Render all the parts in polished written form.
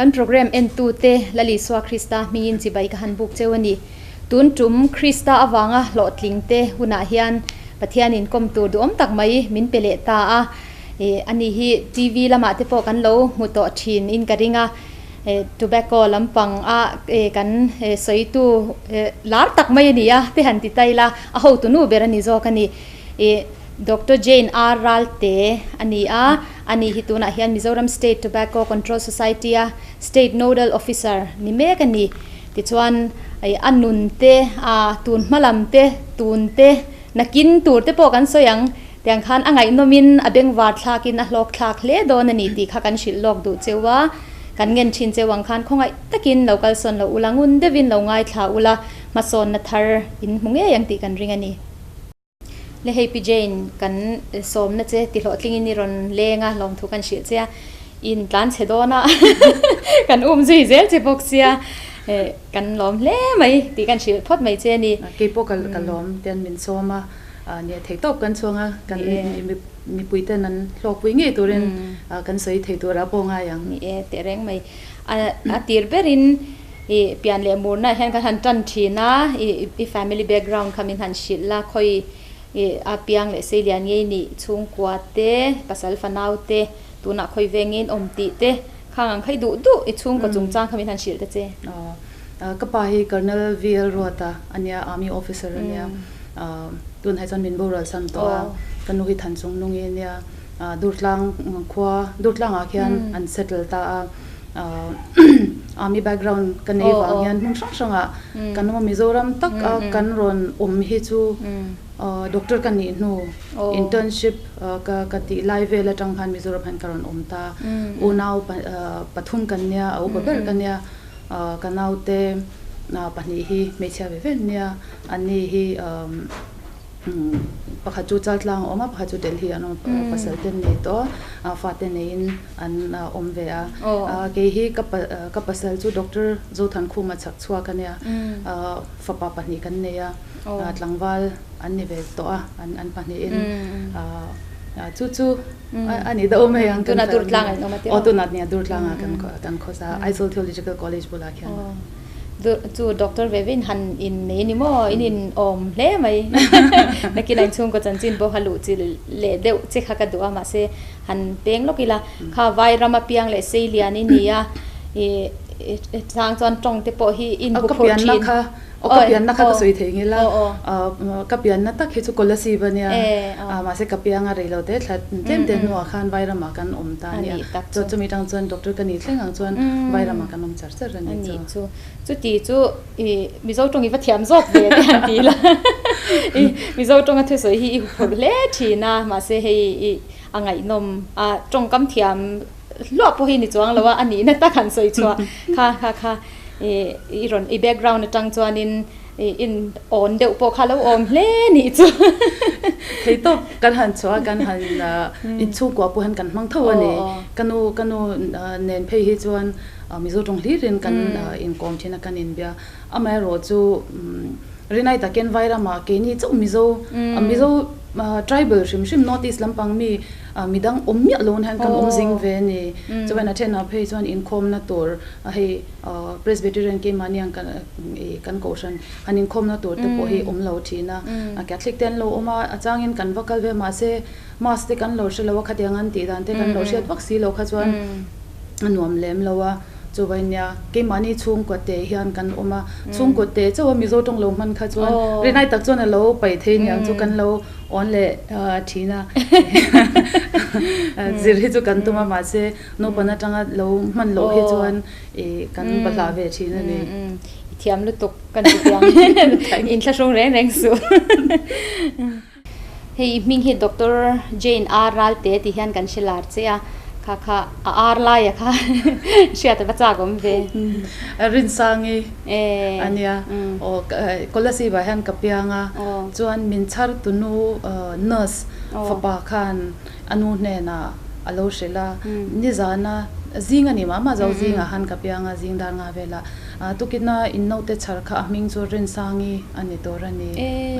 Kan program entute Lal Isua Krista hmingin chibai ka han buk cheu a ni. Tun tum Krista avanga hlawhtlingte hunah hian Pathianin kawm tur duhawm tak mai min pe leh ta a. Ani hi TV lamah te pawh kan lo hmu tawh thin in ka ring a. Tobacco lampang a kan sawitu lar tak mai a ni a te han ti ta ila a hotu nu ber a ni zawk a ni. Doctor Jane R Ralte a ni a, ani hi tunah hian Mizoram State Tobacco Control Society a State Nodal Officer ni mek a ni. Tichuan a nun te, a tun hma lam te, tun te, nakin tur te pawh kan sawi ang. Tiang khan a ngaihnawmin a bengvar thlakin a hlawk thlak hle dawn a ni tih kha kan hrilh lawk duh cheu a. Kan ngen thin cheu ang khan khawngaih takin lo kalsawn lo ula, ngun deuhin lo ngaithla ula, hmasawnna thar in hmu ngei ang tih kan ring a ni. Le hei Pi Jane kan sawmna che ti hlawhtlingin i rawn leng a, lawmthu kan hrilh che a, i intlan chhe dawn a, kan um zui zel che bawk sia, kan lawm hle mai tih kan hrilh phawt mai che a ni. Kei pawh ka lawm ten min sawm a, nia theihtawp kan chhuang a, kan mipui ten an hlawkpui ngei turin kan sawi thei tur a pawh ngai ang. Ni e, tehreng mai. A tir berin I pian leh murna ah hian kan han tan thin a, i family background kha min han hrilh a, khawi i a piang leh seilian ngei nih chhungkua te, pasal fanau te, tunah khawi ve ngei in awm tih te, khang ang kha i duh duh i chhungkaw chungchang kha min han hrilh ta che. Ka pa hi Colonel VL Ruata a nia, Army officer a nia, tunah hi chuan min boral san tawh a, ka nu hi Thanchungnungi a nia, Durtlang khua, Durtlangah khian an settle ta a. Army background ka nei vang hian hmun hrang hrangah kan awm a, Mizoram tak a kan rawn awm hi chu doctor ka nih hnu internship ka ka tih lai vel atang khan Mizoram hian ka rawn awm ta. Unau pathum kan nia, a upa ber ka nia, ka naute pahnih hi hmeichhia ve ve an nia, anni hi Pakhat chu Chaltlang a awm a, pakhat chu Delhi an awm a, pasal te an nei tawh a, fate neiin an awm ve a. Kei hi ka pasal chu Doctor Zothankhuma chhak chhuak a nia, fapa pahnih kan nei a, tlangval an ni ve tawh a, an pahnihin chu chu a ni deuh mai ang. Tunah Durtlang ah in awm a tih aw? Tunah nia Durtlang ah kan khawsa a, Aizawl Theological College bulah khian. Chu doctor ve ve in han in nei ni maw? In in awm hle mai. Nakin a inchhungkaw chanchin pawh kha luh chi leh deuh che kha ka duh a, mahse han peng lawk ila kha vai ram apiang leh seilian i ni a, i chang chuan tawng te pawh hi in bu phurh thin. Aw ka pianna kha ka sawi thei ngil a, ka pianna tak hi chu Kolasib a nia, mahse ka pianga rei lo te thla tlem te hnuah khan vai ramah kan awm ta a nia, chumi tang chuan doctor ka nih thleng ang chuan vai ramah kan awm char. A nih chu. Chuti chu i Mizo tawng i va thiam zawk ve te han ti ila. I Mizo tawnga thusawi hi i huphurh hle thin a, mahse hei i a ngaihnawm a, tawngkam thiam hluah pawh hi ni chuang lo a, a nihna tak han sawi chhuah kha kha kha i i rawn i background atang chuanin i in awn deuh pawh kha lo awm hle nih chu. Theitawp kan han chhuah a, kan han inchhungkua pawh hian kan hmang tho a ni. Ka nu ka nu nen phei hi chuan Mizo tawng hlirin kan inkawm thin a, kan inbia. Amaherawh chu rinai takin Vairamah keini chauh Mizo, Mizo tribal hrim hrim North East lampang mi midang awm miah lo hian kan awm zing ve a ni. Chuan a thenah phei chuan inkhawmna tur hei Presbyterian keimahni ang kan kohhran han inkhawmna tur te pawh hi awm lo thin a. Catholic te an lo awm a, a changin kan va kal ve mahse Mass te kan lo hre lo a, khatiang an tih dan te kan lo hriat vak si lo kha chuan a nuam lem lo a, chuvai nia keimahni chhungkaw te hian kan awm a, chhungkaw te chauh a Mizo tawng lo hman kha chuan rinai tak chuan a lo paih thei niang chu kan lo awn leh thin a, zir hi chu kan tum a mahse naupang atanga lo hman loh hi chuan ih kan bahlah ve thin a ni. I thiam lutuk kan ti piang inthlahrung reng reng suh. Hei i hming hi Doctor Jane R Ralte tih hian kan hre lar che a, kha kha a R laia kha hriat a va chak awm ve. Rinsangi a nia, aw Kolasib ah hian ka piang a, chuan min chhar tunu nurse fapa khan a nu hnenah a lo hrilh a, nizana zing a ni mah mah zo zingah khan ka piang a, zing dar nga velah. Tukina in naute chhar kha a hming chu Rinsangi a ni tur a ni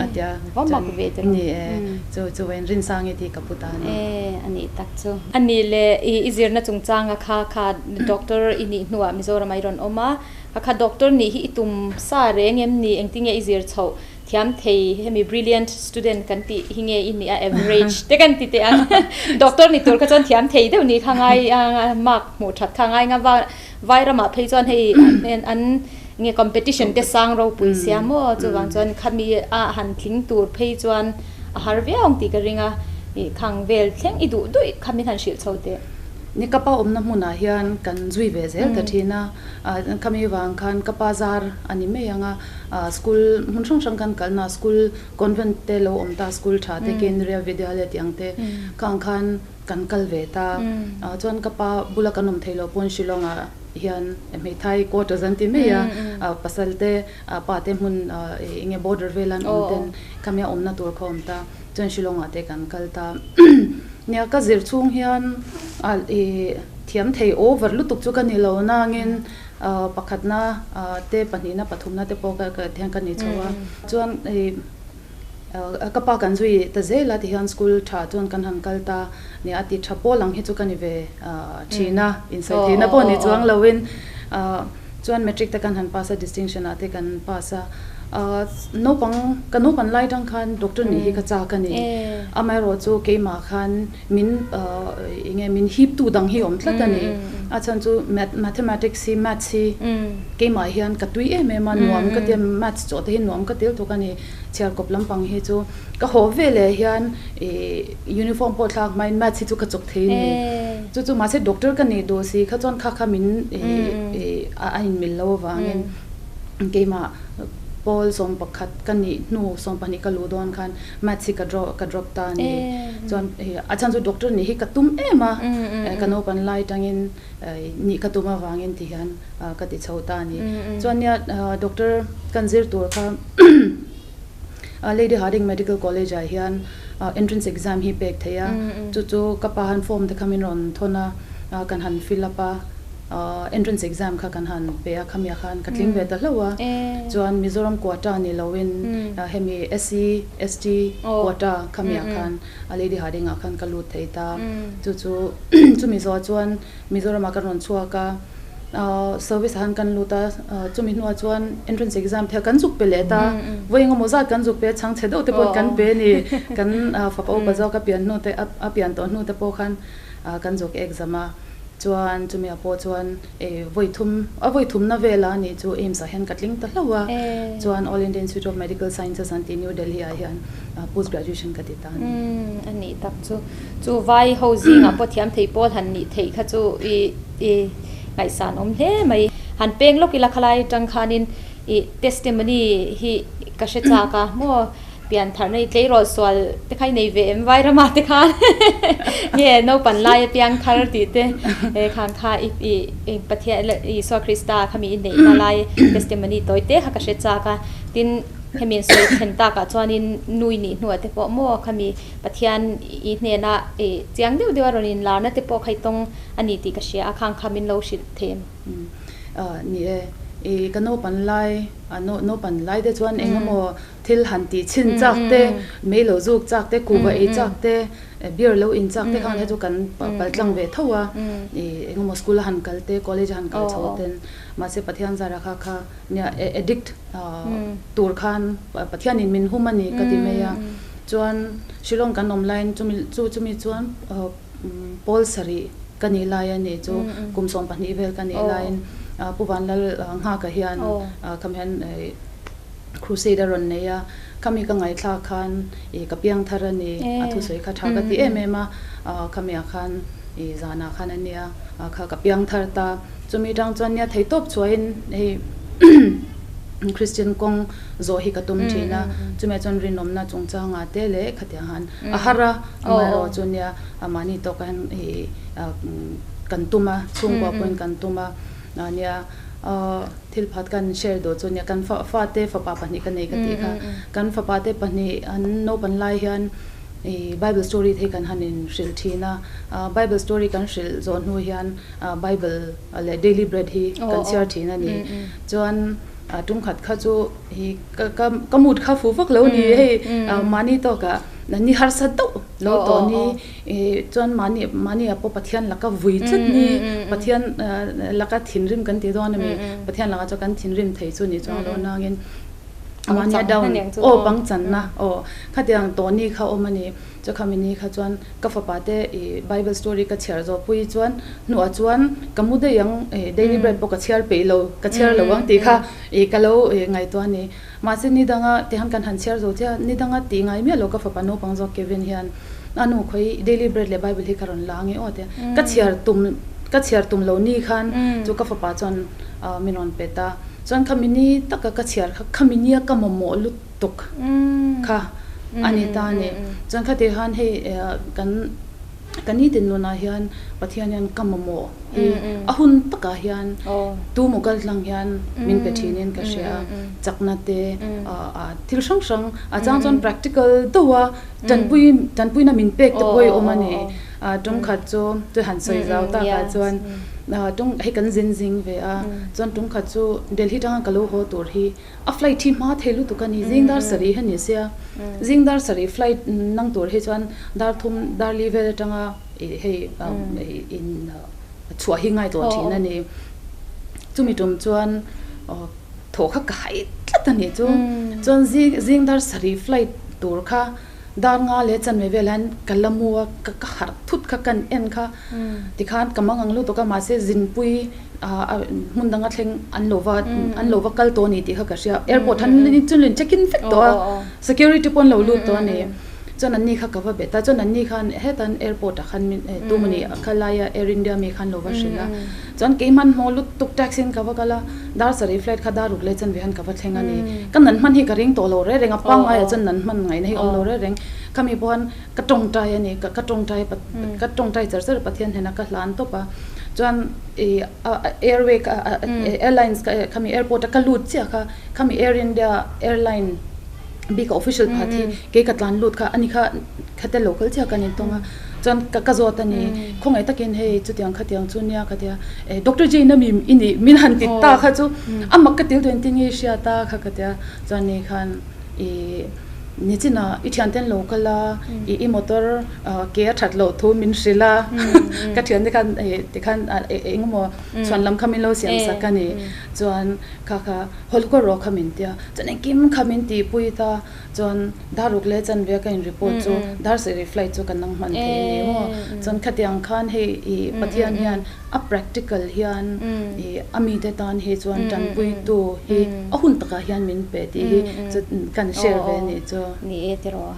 a ti a. Va mak ve tiraw? Ni e, chu chu vawiin Rinsangi tih ka pu ta a ni. E, a nih tak chu. A nih leh i i zirna chungchanga kha kha doctor i nih hnuah Mizoram ah i rawn awm a, kha kha doctor nih hi i tum sa reng em ni? Engtinge i zir chhoh thiam thei hemi brilliant student kan tih hi nge i nih a average te kan ti teh ang doctor ni tur kha chuan thiam thei deuh ni kha ngai mark hmuh that kha ngai nga vai ramah phei chuan hei an nge competition te sang ropui sia maw chuvang chuan khami a han tling tur phei chuan a har viau ang tih ka ring a ih khang vel thleng i duh duih kha min han hrilh chho teh. Ni ka pa awmna hmunah hian kan zui ve zel ta thin a, khami vang khan ka pa zar a ni mai ang a. School hmun hrang hrang kan kalna school convent te lo awm ta school tha te Kendriya Vidyalaya tih ang te kha ang khan kan kal ve ta chuan ka pa bula kan awm theih loh pawn Shillong ah hian hmeithai quarters an ti mai a pasal te pa te hmun eng nge border vel an awm ten khami a awmna tur kha awm ta chuan Shillong ah te kan kal ta nia ka zir chhung hian thiam thei over lutuk chu ka ni lo nangin Pakhatna te pahnihna pathumna te pawh ka thian ka ni chho a. Chuan ka pa kan zui ta zel a tihian school tha chuan kan han kal ta nia a ti tha pawl ang hi chu ka ni ve thin a, insawi theihna pawh ni chuang loin chuan matric te kan han pass a distinction ah te kan pass a. Naupang ka naupan lai tang khan doctor nih hi ka chak a ni. Amaherawhchu keimah khan Min enge min hip tu dang hi awm tlat a ni. A chhan chu mathematics hi maths hi keimah hian ka tui em em a, nuam ka tia maths chawh te hi nuam ka tel tuk a ni. Chhiar kawp lampang hi chu ka haw ve leh hian ih uniform pawh thlak hmain maths hi chu ka chawk thei a ni. Chu chu mahse doctor ka nih duh si kha chuan kha kha min ih a inmil lo avangin keimah pawl 11 ka nih hnu 12 ka luh dawn khan Maths hi ka draw ka drop ta a ni. Chuan a chhan chu doctor nih hi ka tum em a, ka naupan lai tangin nih ka tum avangin ti hian ka ti chho ta a ni. Chuan nia doctor kan zir tur kha Lady Hardinge Medical College ah hian entrance exam hi pek theih a, chu chu ka pa han form te kha min rawn thawn a, kan han fill up a. Entrance exam kha kan han pe a, khamiah khan ka tling ve ta hlauh a. Chuan Mizoram quota ni loin hemi SC, ST quota khamiah khan a Lady Hardinge ah khan ka lut thei ta. Chu chu chumi zawh chuan Mizoramah ka rawn chhuak a, service ah khan kan lut a, chumi hnuah chuan entrance exam te kha kan zuk pe leh ta. Vawi engemaw zat kan zuk pe a, chhangchhe deuh te pawh kan pe a ni. Kan fapa upa zawk a pian hnu te a pian tawh hnu te pawh khan kan zuk exam a. Chuan chumi ah pawh chuan eh vawi thum a vawi thumna vel a nih chu AIIMS ah hian ka tling ta hlauh a, chuan All India Institute of Medical Sciences an tih New Delhi ah hian post graduation ka ti ta a ni. Umm a nih tak chu. Chu vai ho zingah pawh thiam thei pawl han nih theih kha chu i i ngaihsan awm hle mai. Han peng lawk ila khalai tang khanin i testimony hi ka hre chak a maw. Pian tharna i tleirawl sual te kha i nei ve em Vairama te khan nge naupan lai a piang thar tih te khan kha i i Pathian Isua Krista kha mi i neihna lai testimony tawi te kha ka hre chak a, tin hemi an sawi thlen takah chuanin nui nih hnuah te pawh maw khami Pathian i hnena i chiang deuh deuh a rawn inlarna te pawh kha i tawng a ni tih ka hria a, khang kha min lo hrilh thei em? Ni e, i ka naupan lai naupan lai te chuan engemaw Thil han tih chhin chak te, mei lo zuk chak te, kuhva ei chak te, beer lo in chak te khan kha chu kan pal tlang ve tho a, ih engemaw school a han kal te, college a han kal chho ten, mahse Pathian zara kha kha nia addict tur khan Pathianin min hum a ni ka ti mai a, chuan Shillong kan awm laiin chumi chu chumi chuan pawl sarih ka nih lai a nih chu kum 12 vel ka nih laiin Pu Vanlal Nghaka hian khami hian Crusade a rawn nei a, khami ka ngaihthlak khan ih ka piang thar a ni, a thusawi kha tha ka ti em em a, khamiah khan ih zanah khan a nia kha ka piang thar ta, chumi tang chuan nia thei tawp chhuahin hei Christian kawng zawh hi ka tum thin a, chumi ah chuan rinawmna chungchangah te leh khatiang han a har a, amaherawh chu nia mahni tawkah hian ih kan tum a, chhungkua pawhin kan tum a nia. Thil phat kan share duh chu nia kan fate fapa pahnih ka nei ka tih kha. Kan fapa te pahnih an naupan lai hian I Bible story te hi kan han in hrilh thin a, Bible story kan hrilh zawh hnu hian Bible leh Daily Bread hi kan chhiar thin a ni. Chuan tum khat kha chu hi ka ka ka mood kha fuh vak lo ni hei mahni tawkah ni harsa deuh lo tawh ni chuan mahni mahni ah pawh Pathian laka vui tlat ni Pathian laka thinrim kan ti dawn a mi Pathian lakah chuan kan thinrim thei chu ni chuang lo nangin Mahnia down aw pangchanna aw khatiang tawhni kha awm a ni. Chu khami ni kha chuan ka fapa te i bible story ka chhiar zawh pui chuan hnuah chuan ka mu daih ang i daily bread pawh ka chhiar peih lo ka chhiar lo ang tih kha i ka lo i ngaihtuah a ni. Mahse ni danga tihan kan han chhiar zo chiah ni danga tih ngai miah lo ka fapa naupang zawk Kevin hian a nu khawi daily bread leh bible hi ka rawn la ange aw tia ka chhiar tum ka chhiar tum lo ni khan chu ka fapa chuan min rawn pet a. Chuan khami ni taka ka chhiar kha khami nia ka mamawh lutuk kha a ni ta a ni. Chuan khati khan hei kan ka nitin nunah hian Pathian hian ka mamawh hi a hun takah hian tu maw kal tlang hian min pe thinin ka hria a, chakna te thil hrang hrang a chang chuan practical deuh a tanpui tanpuina min pek te pawh hi awm a ni. Tawngkhat chu chu han sawi zau takah chuan tawng hei kan zin zing ve a, chuan tawngkhat chu Delhi tanga ka lo haw tur hi a flight hi hma thei lutuk a ni, zing dar sarih hi a ni sia, zing dar sarih flight nang tur hi chuan dar thum dar li vel atanga hei in chhuah hi ngai tawh thin a ni. Chumi tum chuan thaw kha ka hai tlat a nih chu, chuan zing dar sarih flight tur kha Dar nga leh chanve vel hian ka la mu a, ka ka harh thut kha kan en kha tikhan ka mang ang lutuk a mahse zinpui hmun danga thleng an lo va an lo va kal tawh a ni tih kha ka hria airport han chu in check in vek tawh a security pawh an lo lut tawh a ni chuan an ni kha ka va bet a chuan an ni khan hetan airport ah khan min tumani khalaia air india mi khan lo va hrilh a. Chuan kei hmanhmawh lutuk taxi in ka va kal a, dar sarih flight kha dar ruk leh chanve hian ka va thleng a ni. Ka nan hman hi ka ring tawh lo reng reng a, pangaiah chuan nan hman ngaihna hi awm lo reng reng. Khami pawhan ka tawngtai a ni, ka tawngtai ka tawngtai char char Pathian hnena ka hlan tawp a. Chuan ih airway ka airlines ka khami airport a ka lut chiah kha, khami Air India airline bik a official phat hi kei ka tlan lut kha ani kha khate local chiah ka ni tawng a. Chuan ka ka zawt a ni, khawngaih takin hei chutiang khatiang chu nia ka tia, eh Doctor Jane a mi i nih min han ti ta kha chu a mak ka til tuin tinge i hriat a kha ka tia, chuan ni khan ih nichinah i thiante an lo kal a, ih i motor ke a that loh thu min hrilh a, ka thiante khan eh tikhan eng emaw chhuan lam kha min lo siam sak a ni, chuan kha kha hawl kaw rawh kha min tia, chuan engkim kha min tihpui ta. Chuan dar ruk leh chanve ka in report chu dar sarih flight chu ka nang hman thei a ni maw. Chuan khatiang khan hei i Pathian hian a practical hian i a mite tan hi chuan tanpuitu hi a hun takah hian min pe tih hi chu kan share ve a nih chu. Ni e tiraw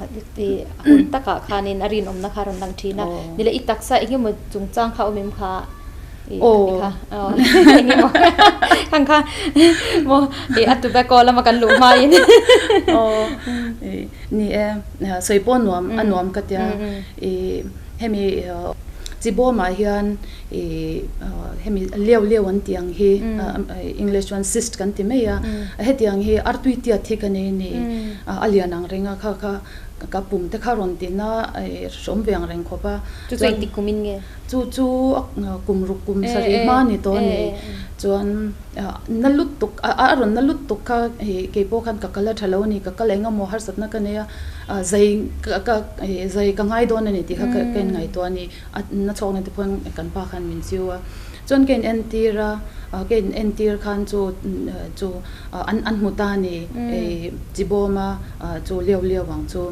i hun takah khanin a rinawmna kha a rawn lang thin a. Ni leh i taksa engemaw chungchang kha awm em kha? Aw engemaw khang kha maw i a tobacco lama kan luh hmain aw ni e sawi pawh nuam a nuam ka tia i hemi chibawmah hian i hemi leu leu an tih ang hi english chuan cyst kan ti mai a hetiang hi artui tiat hi ka nei a ni a lian ang reng a kha kha ka pum te kha rawn tina hrawm ve ang reng khawp a chu chu engtik kum in nge? Chu chu kum ruk kum sarih hma ni tawh a ni. Chuan na lutuk a rawn na lutuk kha hei kei pawh khan ka kal a tha lo a ni, ka kal eng emaw harsatna ka nei a, zai ka zai ka ngai dawn a ni tih kha ka inngaihtuah a ni. A na chhawkna te pawh kan pa khan min chiu a. Chuan ka inentir a, ka inentir khan chu chu an an hmu ta a ni chibawma chu liau liau ang chu.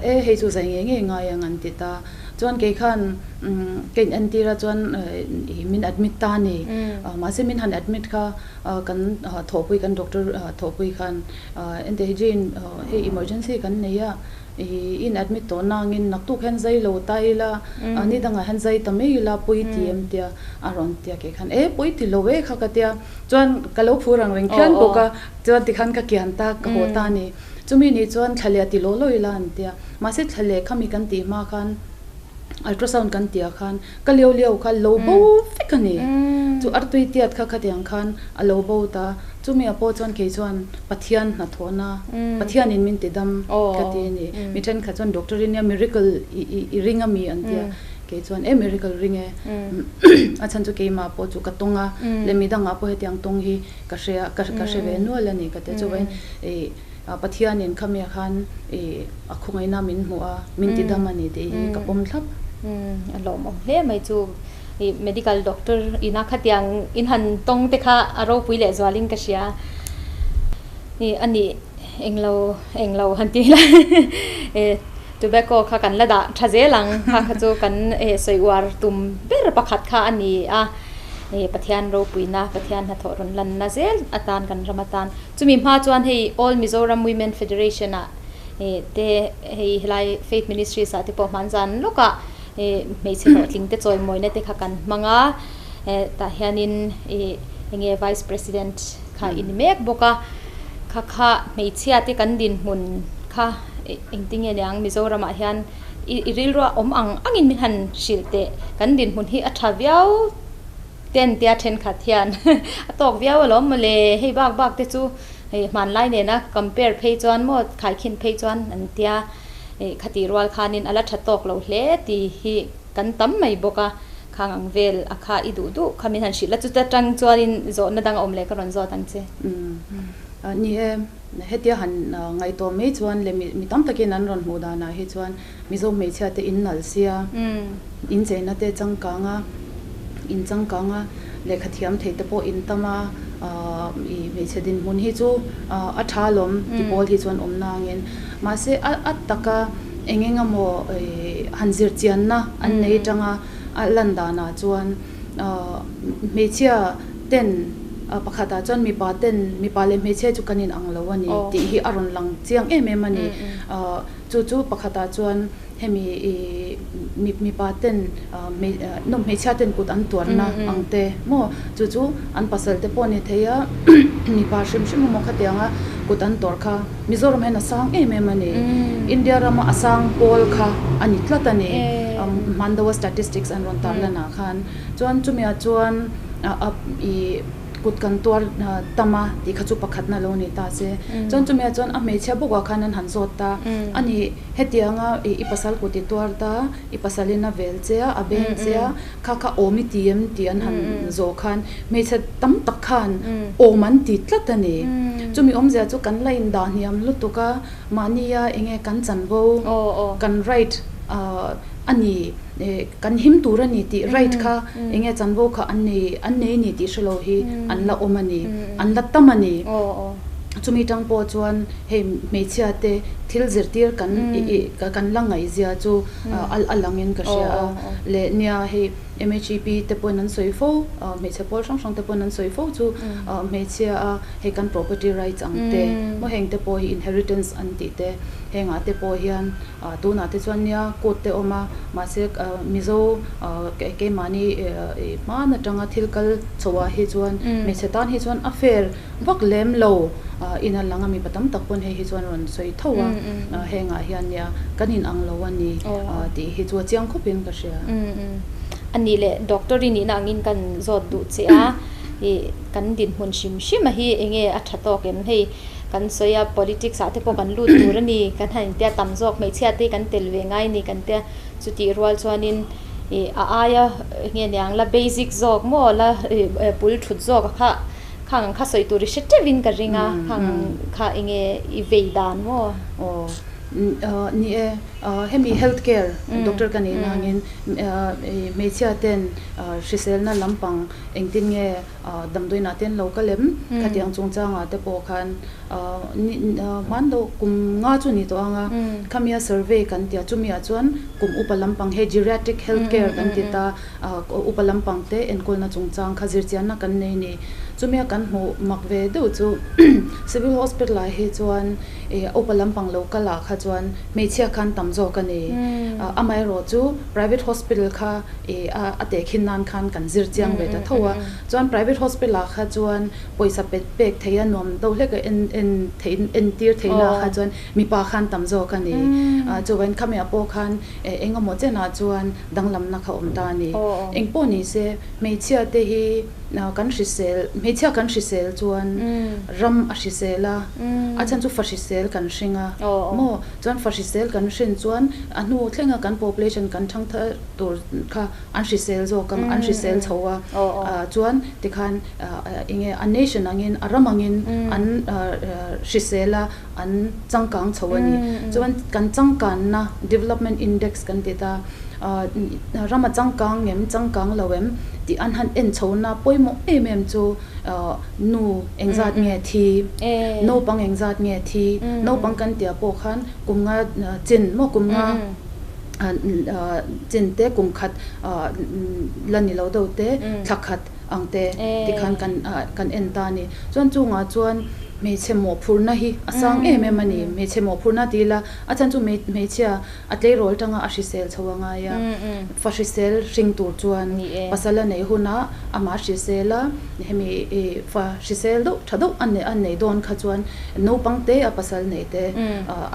E hei chu zai ngei ngei ngai ang an ti ta. Chuan kei khan ka in entir a chuan min admit ta a ni. Mahse min han admit kha kan thawhpui kan doctor thawhpui khan ente hi Jane hei emergency kan nei a i in admit tawh nangin naktuk hian zai lo ta ila ni dangah hian zai ta mai ila pawi ti em tia a rawn tia kei khan e pawi ti lo e kha ka tia chuan ka lo phur ang reng phian bawk a chuan tikhan ka kian ta ka haw ta a ni. Chumi nih chuan thla leh a ti law law ila an tia. Mahse thla leh khami kan tih hma khan ultrasound kan tih ah khan ka lio lio kha lo bo vek a ni. Chu artui tiat kha khatiang khan a lo bo ta. Chumi ah pawh chuan kei chuan Pathian hnathawhna, Pathianin min ti dam ka ti a ni. Mi thenkhat chuan doctor in nia miracle i ring a mi an ti a, kei chuan e miracle ring e. A chhan chu keimah pawh chu ka tawng a, leh midangah pawh hetiang tawng hi ka hre a, ka hre ve nual a ni ka ti a. Chuvangin ih Pathianin khamiah khan ih a khawngaihna min hmuh a, min ti dam a ni tih hi ka pawm thlap. A lawmawm hle mai chu. Ih medical doctor ina khatiang in han tawng te kha a ropui leh zualin ka hria. Ih a nih englo englo han ti ila eh tobacco kha kan la dah tha zel ang kha kha chu kan eh sawi uar tum ber pakhat kha a ni a. Ih Pathian ropuina Pathian hnathawh rawn lanna zel atan kan ram atan chumi hma chuan hei All Mizoram Women Federation ah ih te hei helai Faith Ministries ah te pawh hmanzan lawkah Ih hmeichhe hlawhtling te chawimawina te kha kan hmang a, eh tah hianin ih enge vice president kha i ni mek bawk a, kha kha hmeichhia te kan dinhmun kha engtinge niang Mizoramah hian i i rilru a awm ang angin min han hrilh teh kan dinhmun hi a tha viau ten tia thenkhat hian a tawk viau alawm mawle hei bak bak te chu hei hmanlai nena compare phei chuan maw khaikhin phei chuan an tia. Ih khatih rual khanin a la tha tawk lo hle tih hi kan tam mai bawk a, khang ang vel a kha i duh duh kha min han hrilh a, chuta tang chuanin zawhna dang a awm leh ka rawn zawt ang che. Umm ni e, hetia han ngaihtuah mai chuan leh mi tam takin an rawn hmuh danah hi chuan Mizo hmeichhia te in nalh sia, in cheina te changkang a, in changkang a, lehkha thiam thei te pawh in tam a, ih hmeichhe dinhmun hi chu a tha alawm ti pawl hi chuan awm nangin mahse a a taka eng eng emaw ih han zir chianna an nei atanga a lan danah chuan hmeichhia ten pakhatah chuan mipa ten mipa leh hmeichhia chu kan inang lo a ni tih hi a rawn lang chiang em em a ni. Chu chu pakhatah chuan Hemi i mipa ten hmeichhia ten kut an tuarna ang te maw chu chu an pasal te pawh a ni thei a, mipa hrim hrim emaw khatianga kut an tawrh kha Mizoram hian a sang em em a ni. India rama a sang pawl kha a ni tlat a ni. Hmandawa statistics an rawn tar lanah khan chuan chumiah chuan i kut kan tuar tam a tih kha chu pakhatna lo ni ta se. Chuan chumiah chuan a hmeichhia bawkah khan an han zawt ta a ni. Hetianga i pasal kut i tuar ta, i pasalin a vel che a, a beng che a, kha kha awm i ti em tih an han zawh khan hmeichhe tam tak khan awm an ti tlat a ni. Chumi awmzia chu kan la indah hniam lutuk a, mahnia enge kan chanvo, kan right a ni, kan him tur a ni tih right kha enge chanvo kha an nei an nei ni tih hrelo hi an la awm a ni, an la tam a ni. Chumi tang pawh chuan hei hmeichhia te thil zirtir kan kan la ngaihzia chu a langin ka hria a, leh nia hei MHEP te pawhin an sawi fo, hmeichhe pawl hrang hrang te pawhin an sawi fo chu hmeichhia a hei kan property rights ang te maw heng te pawh hi inheritance an tih te hengah te pawh hian tunah te chuan nia court te awm a mahse Mizo keimahni hman atanga thil kal chhoah hi chuan hmeichhe tan hi chuan a fair Vak lem lo in a lang a, mipa tam tak pawn hei hi chuan rawn sawi tho a, hengah hian nia kan in ang lo a ni tih hi chu a chiang khawp in ka hria. A nih leh doctor i nihna angin kan zawt duh che a, ih kan dinhmun hrim hrim a hi enge a tha tawk em hei kan sawi a politics ah te pawh kan lut tur a ni kan han intia tam zawk hmeichhia te hi kan tel ve ngai a ni kan tia chutih rual chuanin ih a aia enge niang la basic zawk maw la bul thut zawk a kha Khang ang kha sawi tur i hre teuhin ka ring a, khang ang kha enge i vei dan maw? Aw, ni e, hemi health care doctor ka nih nangin hmeichhia ten hriselna lampang engtin nge damdawiinah te an lo kal em? Khatiang chungchangah te pawh khan hman deuh kum nga chu ni tawh ang a, khamia survey kan tia chumiah chuan kum upa lampang hei geriatric health care kan ti ta. Upa lampang te enkawlna chungchang kha zirchianna kan nei ni. Chumia kan hmuh mak ve deuh chu Civil Hospital ah hi chuan upa lampang lo kal ah kha chuan hmeichhia khan tam zawk a ni. Amaherawh chu Private Hospital kha a tehkhin nan khan kan zirchiang ve ta tho a. Chuan Private Hospital ah kha chuan pawisa pet pek thei a nuam deuh hlek a en en theih entir theihna ah kha chuan mipa khan tam zawk a ni. Chuvain khamiah pawh khan Eng emaw chenah chuan danglamna kha awm ta a ni. Eng pawh ni se, hmeichhia te hi Kan hrisel, hmeichhia kan hrisel chuan ram a hrisel a, a chhan chu fa hrisel kan hring a maw? Chuan fa hrisel kan hrin chuan a hnu thlenga kan population kan thang thar tur kha an hrisel zawk ang, an hrisel chho a, chuan tikhan eng nge a nation angin a ram angin an hrisel a, an changkang chho a ni. Chuan kan changkanna development index kan ti ta, ram a changkang ngem changkang lo em tih an han en chhona pawimawh em em chu nu engzat nge thi, naupang engzat nge thi, naupang kan tih ah pawh khan kum nga chin maw kum nga chin te kum khat la ni lo deuh te thla khat ang te tikhan kan kan en ta a ni. Chuan chungah chuan hmeichhe mawhphurhna hi a sang em em a ni. Hmeichhe mawhphurhna ti ila a chhan chu hmeichhia a tleirawl tanga a hrisel chho a ngai a, fa hrisel hring tur chuan pasal a neih hunah amah hrisel a, hemi fa hrisel deuh tha deuh a nei dawn kha chuan naupang te a pasal neih te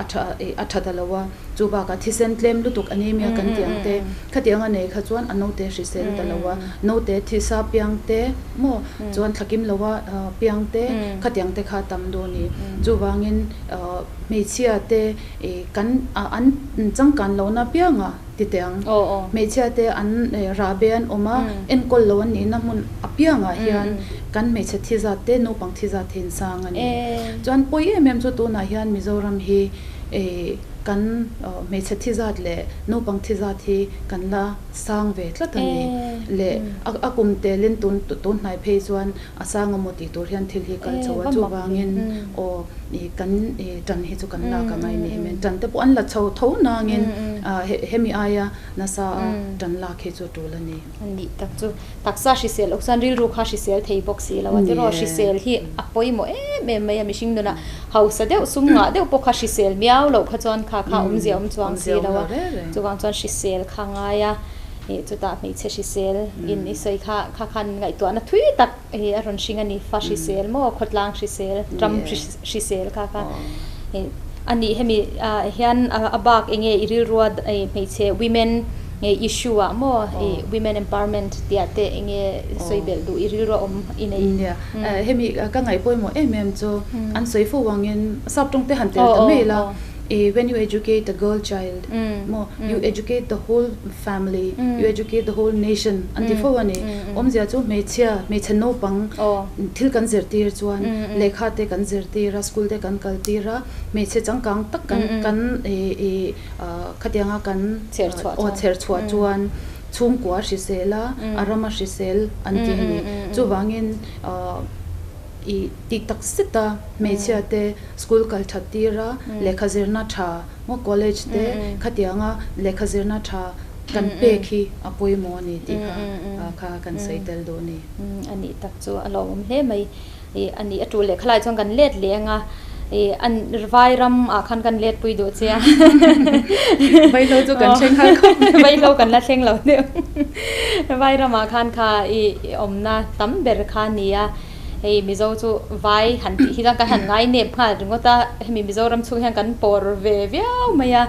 a tha a tha ta lo a, chu bakah thisen tlem lutuk anemia kan tih ang te khatiang a nei kha chuan a naute hrisel ta lo a, naute thisa piang te maw chuan thlakim lo a piang te khatiang te kha tam dawn a ni. Chuvangin hmeichhia te Kan an changkan lohna pianga ti teh ang. Hmeichhia te an rahbe an awm a, enkawl lo an nihna hmun apiangah hian kan hmeichhe thi zat te naupang thi zat hi insang a ni. Chuan pawi em em chu tunah hian Mizoram hi kan hmeichhe thi zat leh naupang thi zat hi kan la sang ve tlat a ni. Leh a kum telin tun tun hnai phei chuan A sang a maw tih tur hian thil hi kal chho a, chuvangin aw i kan i tan hi chu kan lak a ngai ni hian tan te pawh an la chho tho nangin hemi aia nasa a tan lak hi chu tul a ni. A nih tak chu taksa hrisel loh chuan rilru kha hrisel thei bawk si lo a tiraw, hrisel hi a pawimawh em em mai a mihring nunah hausa deuh sum ngah deuh pawh kha hrisel miau loh kha chuan kha kha awmzia awm chuang si lo a, chuvang chuan hrisel kha ngai a. Ih chutah hmeichhe hrisel in i sawi kha kha khan ngaihtuahna thui tak hi a rawn hring a ni. Fa hrisel maw khawtlang hrisel ram hrisel kha kha ih a nih hemi ah hian a bak eng nge i rilrua hmeichhe women issue ah maw ih women empowerment tih ah te eng nge sawi belh duh i rilrua awm i nei. Nia hemi ka ngaih pawimawh em em chu an sawi fo angin sap tawng te han tel ta mai la. When you educate a girl child maw you educate the whole family you educate the whole nation an ti fo a ni. Awmzia chu hmeichhia hmeichhe naupang thil kan zirtir chuan lehkha te kan zirtir a school te kan kal tir a hmeichhe changkang tak kan kan khatianga kan aw chher chhuah chuan chhungkua hrisel a a rama hrisel an ti a ni. Chuvangin I tih tak zet a, hmeichhia te school kal that tir a, lehkha zirna tha maw college te khatianga lehkha zirna tha kan pek hi a pawimawh a ni tih kha kha kan sawi tel duh a ni. A nih tak chu a lawmawm hle mai. I a nih a tul leh khalai chuan kan let leh ang a, i an vairam ah khan kan let pui duh che a. Vaihlo chu kan thleng har khawp mai. Vaihlo kan la thleng lo deuh. Vairam ah khan kha i awmna tam ber kha a ni a. Hei Mizo chu vai han tih hi chuan kan han ngai nep nghal ringawt a, hemi Mizoram chhung hian kan pawr ve viau mai a,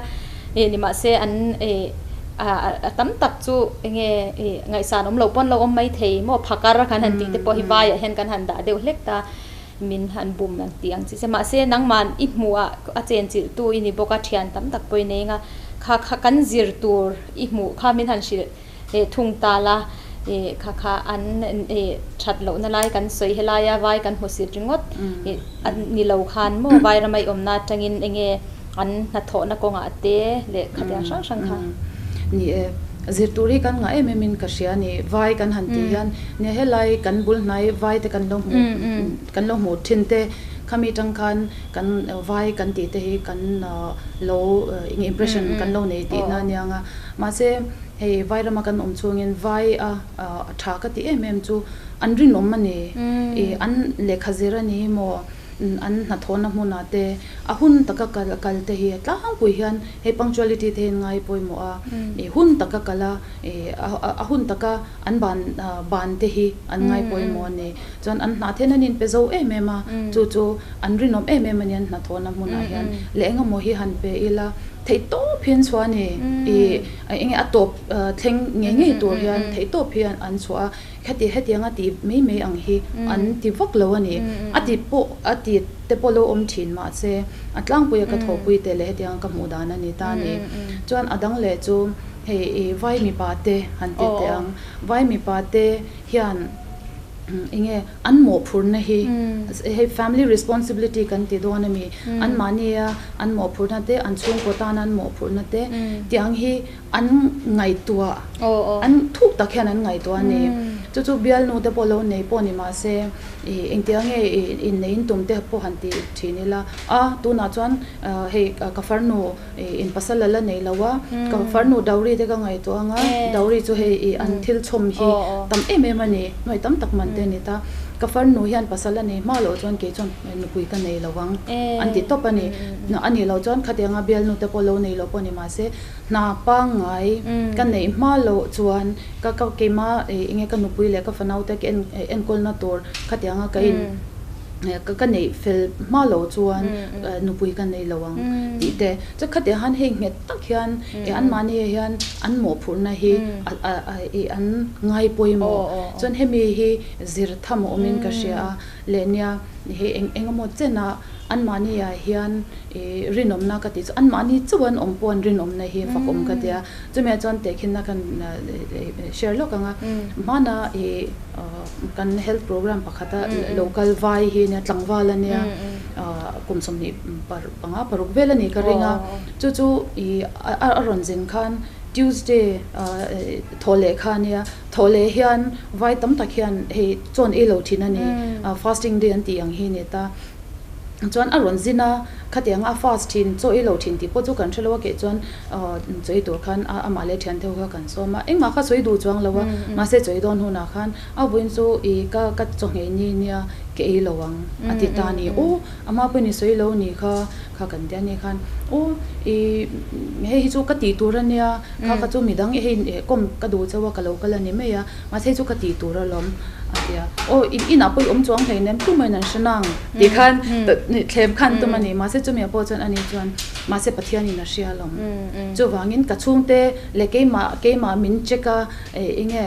ih nimahse an ih a tam tak chu enge ih ngaihsan awm loh pawn lo awm mai thei maw phakar kan han tih te pawh hi vaiah hian kan han dah deuh hlek ta, min han bum ang tih ang chi che mahse nangmah i hmuh ah a chenchilh tu i ni bawk a thian tam tak pawh i nei anga kha kha kan zir tur i hmuh kha min han hrilh. Eh thung ta la, eh kha kha an eh that lohna lai kan sawi helaia vai kan hmu sit ringawt eh a ni lo khan maw vai rama i awmna atangin enge an hnathawhna kawngah te leh khatiang hrang hrang kha. Ni e, zirtur hi kan ngah em em in ka hria a ni, vai kan han tih hian nia helai kan bul hnai vai te kan lo hmuh kan lo hmuh thin te khami tang khan kan vai kan tih te hi kan lo eng impression kan lo nei tihna aniang a, mahse Hei Vairama kan awm chhungin vai a tha ka ti em em chu an rinawm a ni. Ih an lehkha zir a ni maw an hnathawhna hmunah te a hun taka kal kal te hi tlangpui hian hei punctuality te hi an ngai pawimawh a. Ih hun taka kal a ih a hun taka an ban ban te hi an ngai pawimawh a ni. Chuan an hnah then an inpe zo em em a, chu chu an rinawm em em a ni an hnathawhna hmunah hian leh engemaw hi han pe ila. Theihtawp hian chhuah a ni. Ih eng nge a tawp thleng ngei ngei tur hian theihtawp hian an chhuah a, khati hetiang a tih mai mai ang hi an ti vak lo a ni. A ti pawh a ti te pawh lo awm thin mahse a tlangpuia ka thawhpui te leh hetiang ka hmuh dan a ni ta a ni. Chuan a dang leh chu hei ih vai mipa te han ti teh ang, vai mipa te hian eng nge an mawhphurhna hi hei family responsibility kan ti dawn a mi, anmahnia an mawhphurhna te, an chhungkaw tana an mawhphurhna te tiang hi an ngaihtuah, an thuk tak hian an ngaihtuah a ni. Chu chu bialnu te pawh lo nei pawh ni mah se ih engtiang nge ih innei in tum te pawh han ti thin ila, a tunah chuan hei ka farnu Ih in pasal a la nei lo a, ka farnu dowry te ka ngaihtuah anga, dowry chu hei ih an thil chhawm hi tam em em a ni, nuai tam tak man te a ni ta. Ka farnu hian pasal a nei hma loh chuan kei chuan nupui ka nei lo ang an ti tawp a ni. A nih loh chuan khatianga bialnu te pawh lo nei lo pawh ni mahse hna pangngai ka neih hma loh chuan ka ka keimah ih enge ka nupui leh ka fanau te ka en enkawlna tur khatianga ka in Ka ka neih fel hma lo chuan nupui ka nei lo ang tih te. Chu khatiang khan hei nghet tak hian ih anmahni ah hian an mawhphurhna hi ih an ngai pawimawh. Chuan hemi hi zir tham a awmin ka hria a, leh nia hei eng eng emaw chenah anmahni ah hian ih rinawmna ka tih chu anmahni chauh an awm pawh an rinawmna hi fakawm ka tia. Chumi ah chuan tehkhinna kan share lawk ang a, hmana ih Kan health program pakhata local vai hi nia tlangval a nia kum 25 paruk vel a ni ka ring a, chu chu ih a rawn zin khan Tuesday thawh leh kha a nia, thawh leh hian vai tam tak hian hei chawn ei lo thin a ni, fasting day an tih ang hi a ni ta. Chuan a rawn zin a, khatiang a fast thin chaw ei lo thin tih pawh chu kan hre lo a, keh chuan chaw ei tur khan amah leh thiante ho kha kan sawm a, engmah kha sawi duh chuang lo a, mahse chaw ei dawn hunah khan a vawiin chu ih ka ka chaw nghei ni nia ka ei lo ang a ti ta a ni, aw amah pawhin i sawi lo ni kha kha kan tia ni khan aw ih hei hi chu ka tih tur a nia kha kha chu midang hei kawm ka duh chauh a ka lo kal a ni mai a. Mahse chu ka tih tur alawm a ti a, aw in inah pawh i awm chuang hlei nem tumah in an hre nang tih khan thlem khan tum a ni. Mahse chumi ah pawh chuan ani chuan mahse Pathian in a hria alawm. Chuvangin ka chhungte leh keimah keimah min check a enge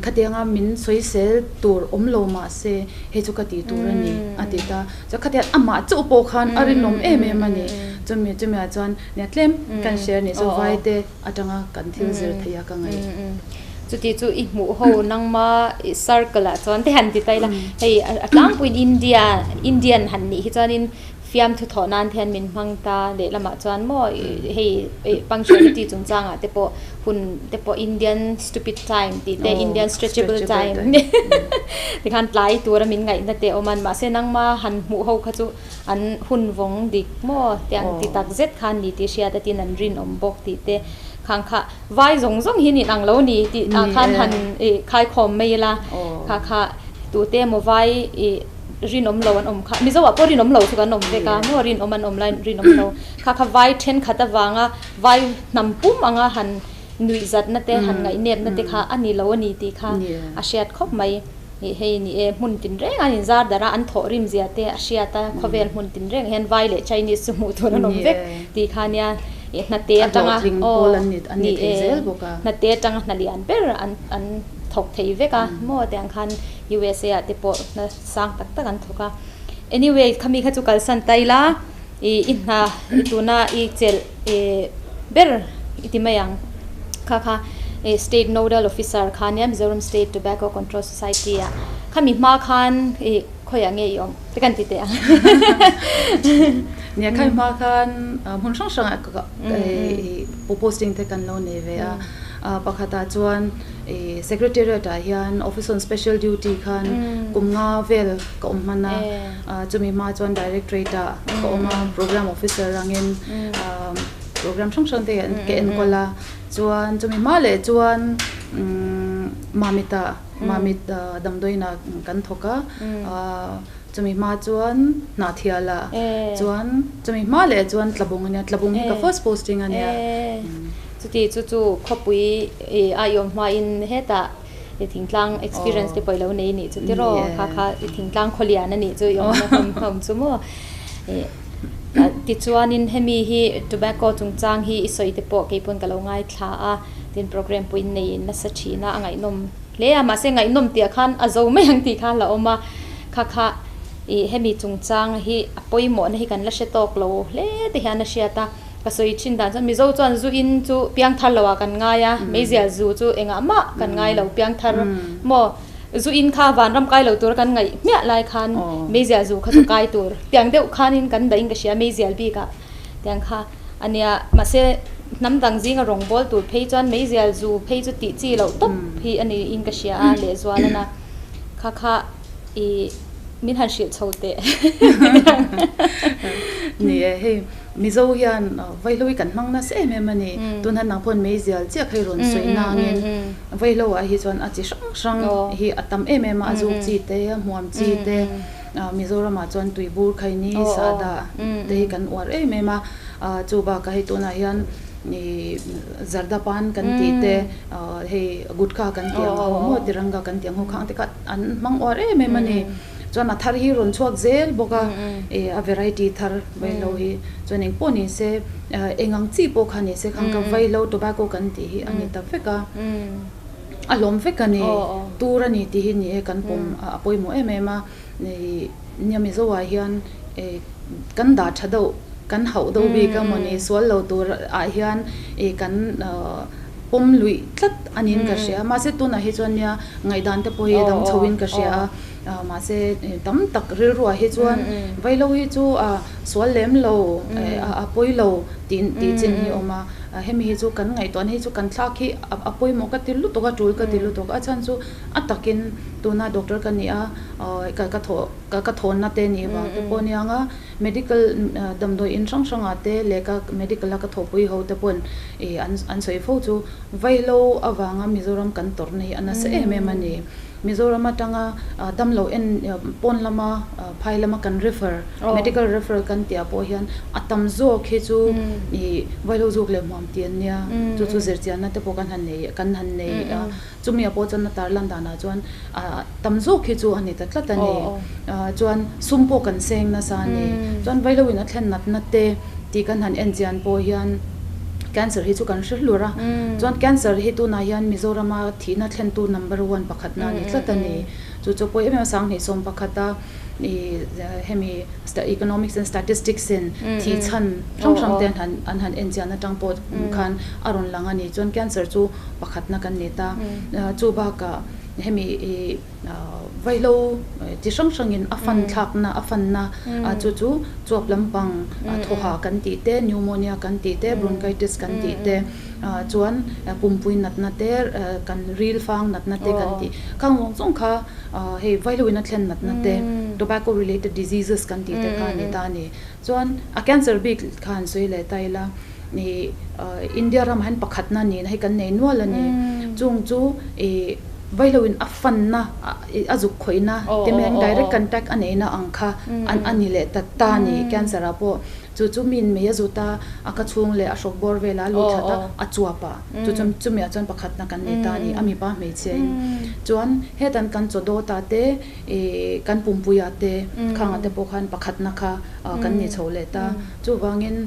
khatianga min sawisel tur awm lo mahse hei chu ka tih tur a ni a ti ta. Chuan khatiang amah chauh pawh khan a rinawm em em a ni. Chumi chumi ah chuan nia tlem kan hria a ni chu vaite. Atanga kan thil zir thei a ka ngaih. Chuti chu i hmuh ho nangma i circle ah chuan te han ti ta ila hei a tlangpuiin India Indian han nih hi chuanin fiamthu thawh nan te hian min hmang ta lehlamah chuan maw hei punctuality chungchangah te pawh hun te pawh Indian stupid time tih te Indian stretchable time tikhan tlai tura min ngaihna te a awm a mahse nangma han hmuh ho kha chu An hun vawng dik maw tiang ti tak zet khan ni tih hriat atin an rinawm bawk tih te khang kha vai zawng zawng hi nin ang lo ni tih ah khan han ih khaikhawm mai ila kha kha tute emaw vai ih rinawm lo an awm kha Mizo ah pawh rinawm lo chu kan awm vek a maw rinawm an awm lai rinawm lo kha kha vai thenkhat avanga vai hnam pum anga han nuih zatna te han ngaihnepna te kha a ni lo a ni tih kha a hriat khawp mai. Ih hei ni e, hmun tinreng an inzar darh a, an thawh rim zia te a hriat a, khawvel hmun tinreng hian vai leh Chinese chu hmuh tur an awm vek tih kha nia ih hnate atanga aw ni e, hnate atanga hna lian ber an an thawk thei vek a maw tiang khan USA ah te pawh hna sang tak tak an thawk a. Anyway khami kha chu kalsan ta ila ih i hna i tuna i chelh ih ber i ti mai ang. Kha kha ih State Nodal Officer kha nia Mizoram State Tobacco Control Society ah khami hma khan ih khawiah nge i awm te kan ti teh ang. Nia khami hma khan hmun hrang hrang ah ka ih posting te kan lo nei ve a, pakhat ah chuan ih Secretariat ah hian Office on Special Duty khan kum nga vel ka awm hman a, chumi hma chuan Directorate ah ka awm a Program Officer angin Program hrang hrang te ka enkawl a, chuan chumi hma leh chuan Mamit ah Mamit damdawiin ah kan thawk a, chumi hma chuan Hnahthial ah chuan chumi hma leh chuan Tlabung a nia, Tlabung hi ka first posting a nia. Chuti chu chu khawpui a i awm hmain hetah i thingtlang experience te pawh i lo nei nih chu tiraw kha kha i thingtlang khawlian a nih chu i awmna hlawm hlawm chu maw. Tichuanin hemi hi tobacco chungchang hi i sawi te pawh keipawn ka lo ngaithla a, tin program pawh in nei nasa thin a, a ngaihnawm hle a, mahse ngaihnawm tih ah khan a zo mai ang tih kha a la awm a, kha kha ih hemi chungchang hi a pawimawhna hi kan la hre tawk lo hle te hian a hriat a, ka sawi thin dan chuan Mizo chuan zu in chu piangthar lo ah kan ngai a, meizial zu chu engah mah kan ngai lo piangthar maw. Zu in kha vanram kai lo tur kan ngaih hmiah lai khan meizial zu kha chu kai tur tiang deuh khanin kan dahin ka hria meizial bikah tiang kha a nia. Mahse hnam dang zinga rawng bawl tur phei chuan meizial zu phei chu tih chi loh tawp hi a niin ka hria a lehzual a na kha kha ih min han hrilh chho teh. Ni e hei. Mizo hian vaihlo hi kan hmang nasa em em a ni. Tun han nang pawhin meizial chiah kha i rawn sawi nangin vaihlo ah hi chuan a chi hrang hrang hi a tam em em a, a zuk chi te, a hmuam chi te, Mizoramah chuan tuibur khaini, sahdah te hi kan uar em em a. Chu bakah hei tunah hian zarda pan kan tih te, hei gutka kan tih ang ho maw, tiranga kan tih ang ho khang te kha an hmang uar em em a ni. Chuan a thar hi rawn chhuak zel bawk a, ih a variety thar vaihlo hi chuan eng pawh ni se eng ang chi pawh kha ni se khang ka vaihlo tobacco kan tih hi a ni ta vek a, a hlawm vek a ni, tur a ni tih hi ni e kan pawm a pawimawh em em a, ih nia Mizo ah hian ih kan dah tha deuh kan hauh deuh bik a mawni sual lo tur ah hian ih kan pawm luih tlat a niin ka hria mahse tunah hi chuan nia ngaihdan te pawh hi a dang chho in ka hria a. Mahse tam tak rilruah hi chuan vaihlo hi chu a sual lem lo a pawi lo tih tih chin hi a awm a, hemi hi chu kan ngaihtuahna hi chu kan thlak hi a pawimawh ka ti lutuk a tul ka ti lutuk a chhan chu a takin tuna doctor ka nih a ka ka thawh ka thawnna te nih vang te pawh aniang a medical damdawi in hrang hrangah te leh ka medical a ka thawhpui ho te pawn ih an an sawi fo chu vaihlo avanga Mizoram kan tawrhna hi a nasa em em a ni. Mizoram atanga damlo en pawn lama phai lama kan refer, medical referral kan tih ah pawh hian a tam zawk hi chu ih vaihlo zuk leh hmuam tih an nia, chu chu zirchianna te pawh kan han nei kan han nei a, chumi ah pawh chuan a tarlan danah chuan tam zawk hi chu a ni ta tlat a ni. Chuan sum pawh kan seng nasa a ni. Chuan vaihlo in a thlen natna te tih kan han en chian pawh hian Cancer hi chu kan hre hlur a, chuan cancer hi tunah hian Mizorama thihna thlentu number one pakhatna a ni tlat a ni. Chu chu pawh em em a 2011 a ih hemi economics and statistics in thih chhan hrang hrang te an han an han en chian atang pawh khan a rawn lang a ni. Chuan cancer chu pakhatna kan ni ta. Chu bakah hemi ih Vaihlo chi hrang hrangin a fan thlakna, a fanna chu chu chuap lampang thawha kan tih te, pneumonia kan tih te, bronchitis kan tih te, chuan pumpui natna te, kan ril fang natna te kan tih khang zawng zawng kha hei vaihloin a thlen natna te, tobacco related diseases kan tih te kha a ni ta a ni. Chuan a cancer bik kha han sawi leh ta ila ih India ramah hian pakhatna nihna hi kan nei nual a ni. Chung chu ih Vaihloin a fanna a zuk khawihna te mai ang direct contact a neihna ang kha an a ni leh ta ta a ni cancer ah pawh chu chu miin mei a zut a a ka chhung leh a hrawk bawr velah a lut that a a chuap a chu chu chumi ah chuan pakhatna kan nei ta a ni a mipa hmeichhia in chuan hetan kan chaw dawt ah te ih kan pumpui ah te khang ah te pawh khan pakhatna kha kan ni chho leh ta chuvangin.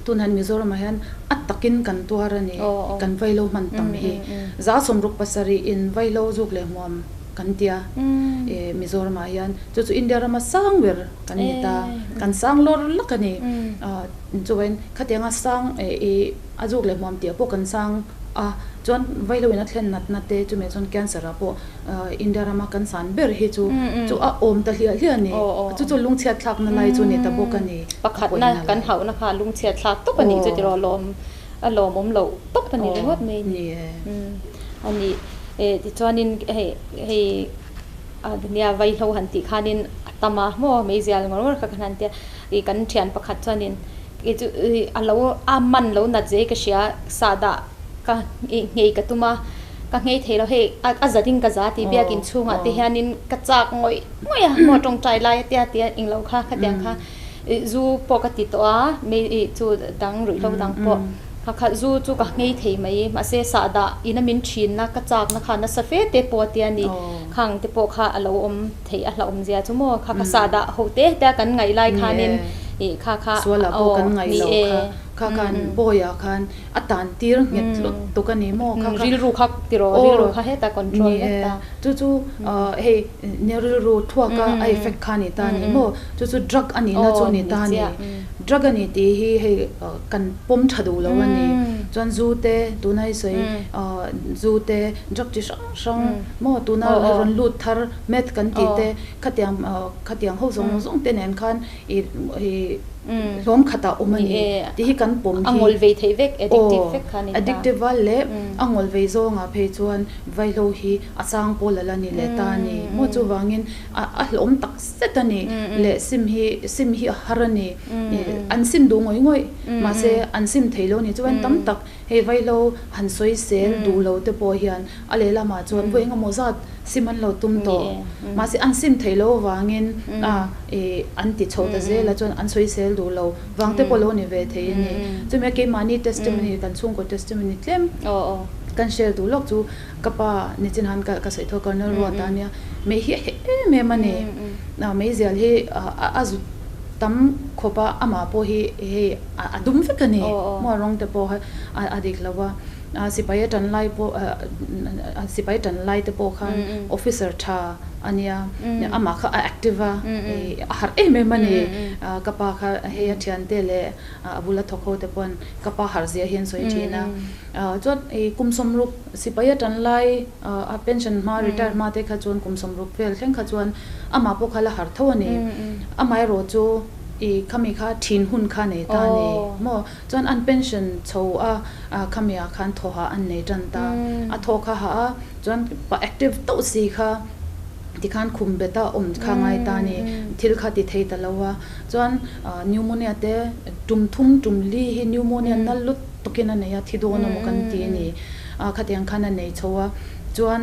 Tunah Mizoramah hian a takin kan tuar a ni, kan vaihlo hman tam hi. 67 in vaihlo zuk leh hmuam kan tia Mizoramah hian. Chu chu India rama sang ber kan ni ta, kan sang lawr lak a ni. Chuvain khatianga sang a zuk leh hmuam tih ah pawh kan sang a, chuan vaihlo in a thlen natna te chumi ah chuan cancer ah pawh India rama kan san ber hi chu chu a awm ta hliah hliah a ni. Chu chu lungchhiat thlakna lai chu ni ta bawk a ni. Pakhatna kan hauhna kha lungchhiat thlak tawp a nih chu tiraw lawm a lawmawm loh tawp a ni ringawt mai ni. A ni e tichuanin hei hei a nia vaihlo han tih khanin a tam a maw meizial ngawr ngawr kha kan han tia ih kan thian pakhat chuanin kei chu ih a lo a man lo nat zai ka hria sahdah ka ih nghei ka tum a ka nghei thei lo hei a za ding ka za tih biakin chhungah te hianin ka chak ngawih ngawih a maw tawngtai lai a tia tia englo kha khatiang kha ih zu pawh ka ti tawh a mei ih chu dang ruihhlo dang pawh kha kha zu chu ka nghei thei mai mahse sahdah ina min thinna ka chakna kha nasa fe te pawh a tia ni khang te pawh kha a lo awm theih a hlauhawm zia chu maw kha kha sahdah ho te te a kan ngaih lai khanin. I kha kha Sualah pawh aw kan ngaih ni loh e. kha, kha khan bawiah khan a tan tir nghet lut tuk a ni maw kha kha. Rilru kha tiraw, Aw rilru kha heta control ni vek e. ta. Chu chu hei nia rilru thuaka a effect kha a ni ta a ni maw. Chu chu drug a nihna chu a ni ta a ni. Drug a ni tih hi hei kan pawm tha duh lo a ni. Chuan zu te tuna i sawi zu te drug chi hrang hrang maw tuna rawn lut thar meth kan tih te khatiang khatiang ho zawng zawng te nen khan i i hlawm khatah awm a ni tih hi kan pawm hi. A ngawl vei theih vek, addictive vek kha a ni ta. Addictive a leh a ngawl vei zawngah phei chuan vaihlo hi a sang pawl a la ni leh ta a ni. Maw chuvangin a a hlawm tak zet a ni leh sim hi sim hi a har a ni. An sim duh ngawih ngawih mahse an sim thei lo a ni. Chuan tam tak hei vaihlo han sawi sel duh lo te pawh hian a lehlamah chuan vawi engemaw zat sim an lo tum tawh. Mahse an sim theih loh avangin a ih an ti chho ta zel a chuan an sawi sel duh lo vang te pawh lo ni ve thei a ni. Chumi a keimahni testimony kan chhungkaw testimony tlem kan share duh lawk chu ka pa nichin han ka ka sawi tho Colonel Ruata a nia mei hi a heh em em a ni. Meizial hi a zut tam khawp a amah pawh hi hei a dum vek a ni. Maw rawng te pawh a dik lo a. Sipai a tan lai pawh sipai tan lai te pawh khan officer tha a nia amah kha a active a a harh em em a ni ka pa kha hei a thiante leh a bula thawk ho te pawn ka pa harh zia hi an sawi thin a chuan kum sawmruk sipai a tan lai a pension hma retire hma te kha chuan kum sawmruk vel thleng kha chuan amah pawh kha la harh tho a ni amaherawh chu ih khami kha thin hun kha nei ta a ni maw. Chuan an pension chho a, khamiah khan thawhah an nei tan ta. A thaw kha hah a, chuan pa active tauh si kha tikhan khum bet a awm kha ngai ta a ni. Thil kha ti thei ta lo a. Chuan pneumonia te tum thum tum li hi pneumonia nal lut tawkin a nei a, thi dawn emaw kan ti a ni. Khatiang khan a nei chho a. Chuan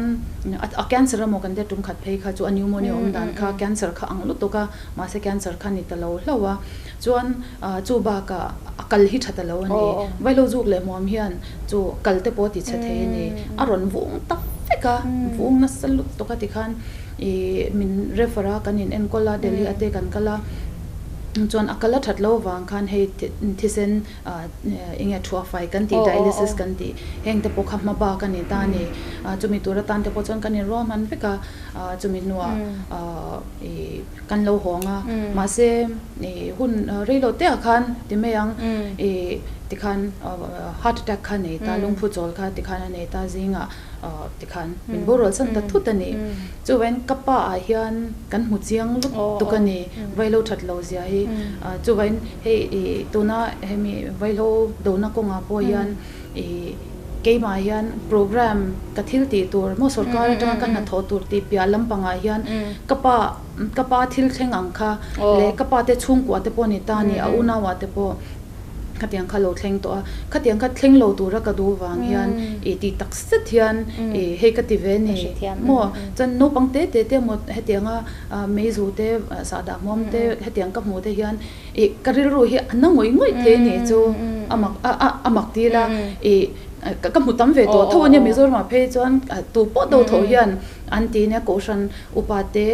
a cancer emaw kan tia tum khat phei kha chu a pneumonia awm dan kha cancer kha ang lutuk a, mahse cancer kha ni ta lo hlauh a. Chuan chu bakah a kal hi tha ta lo a ni. Vaihlo zuk leh hmuam hian chu kal te pawh a ti chhe thei a ni. A rawn vung tak vek a, vung nasa lut tawk a tikhan ih min refer a, kan in enkawl a, Delhi a te kan kal a. Chuan a kal a that lo avang khan hei thisen eng nge thuah fai kan tih, dialysis kan tih heng te pawh kha hma bak a ni ta a ni. Chumi tur atan te pawh chuan kan inruahman vek a, chumi hnuah ih. Kan lo hawng a, mahse ih hun rei lo te ah khan ti mai ang ih tikhan heart attack kha a nei ta, lungphu chawl kha tikhan a nei ta zingah tikhan min borual san ta thut a ni. Chuvain ka pa ah hian kan hmu chiang lut tuk a ni, vaihlo that lo zia hi. Chuvain hei ih tuna hemi vaihlo dona kawngah pawh hian ih keimah hian program ka thil tih tur maw sorkar atanga ka hnathawh tur tih piah lampangah hian ka pa ka pa thil thleng ang kha leh ka pa te chhungkua te pawh a ni ta a ni a unau ah te pawh khatiang kha lo thleng tawh a khatiang kha thleng lo tura ka duh vang hian ih tih tak zet hian ih hei ka ti ve ni maw chuan naupang te te te emaw hetianga meizu te sahdah hmuam te hetiang ka hmuh te hian Ih ka rilru hi a na ngawih ngawih thei a nih chu a mak a a a mak ti ila ih ka ka hmu tam ve tawh tho a nia Mizoram ah phei chuan tu pawh do tho hian an ti nia Kohhran upa te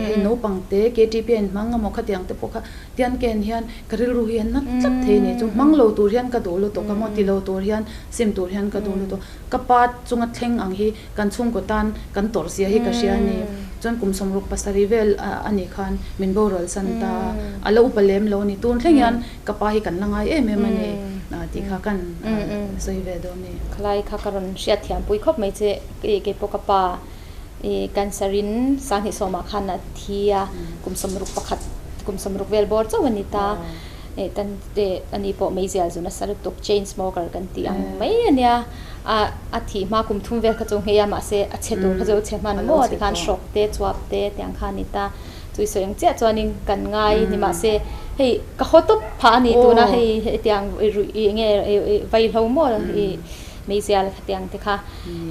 hei naupang te KTP a inhmang emaw khatiang te pawh kha tian ken hian ka rilru hi a na tlat thei a nih chu hmang lo tur hian ka duh lutuk a maw ti lo tur hian sim tur hian ka duh lutuk ka pa chunga thleng ang hi Kan chhungkaw tan kan tawrh zia hi ka hria a ni. Chuan kum 67 vel a nih khan min boral san ta a, a lo upa lem lo a ni. Tun thleng hian ka pa hi kan la ngai em em a ni tih kha kan sawi ve dawn a ni. Khalai kha ka rawn hriat thiam pui khawp mai che, kei pawh ka pa cancer in 2010 khan a thi a, kum 61, kum 60 vel bawr chauh a ni ta. Tan a ni pawh meizial zu nasa lutuk chain smoker kan tih ang mai a nia. A a thih hma kum thum vel kha chu nghei a mahse a chhe tur kha chu chhe hman maw tikhan hrawk te chuap te tiang kha a ni ta. Chui sawi ang chiah chuanin kan ngai ni mahse hei ka haw tawp phah a ni tuna hei hetiang ruih ih nge vaihlo maw ih meizial khatiang te kha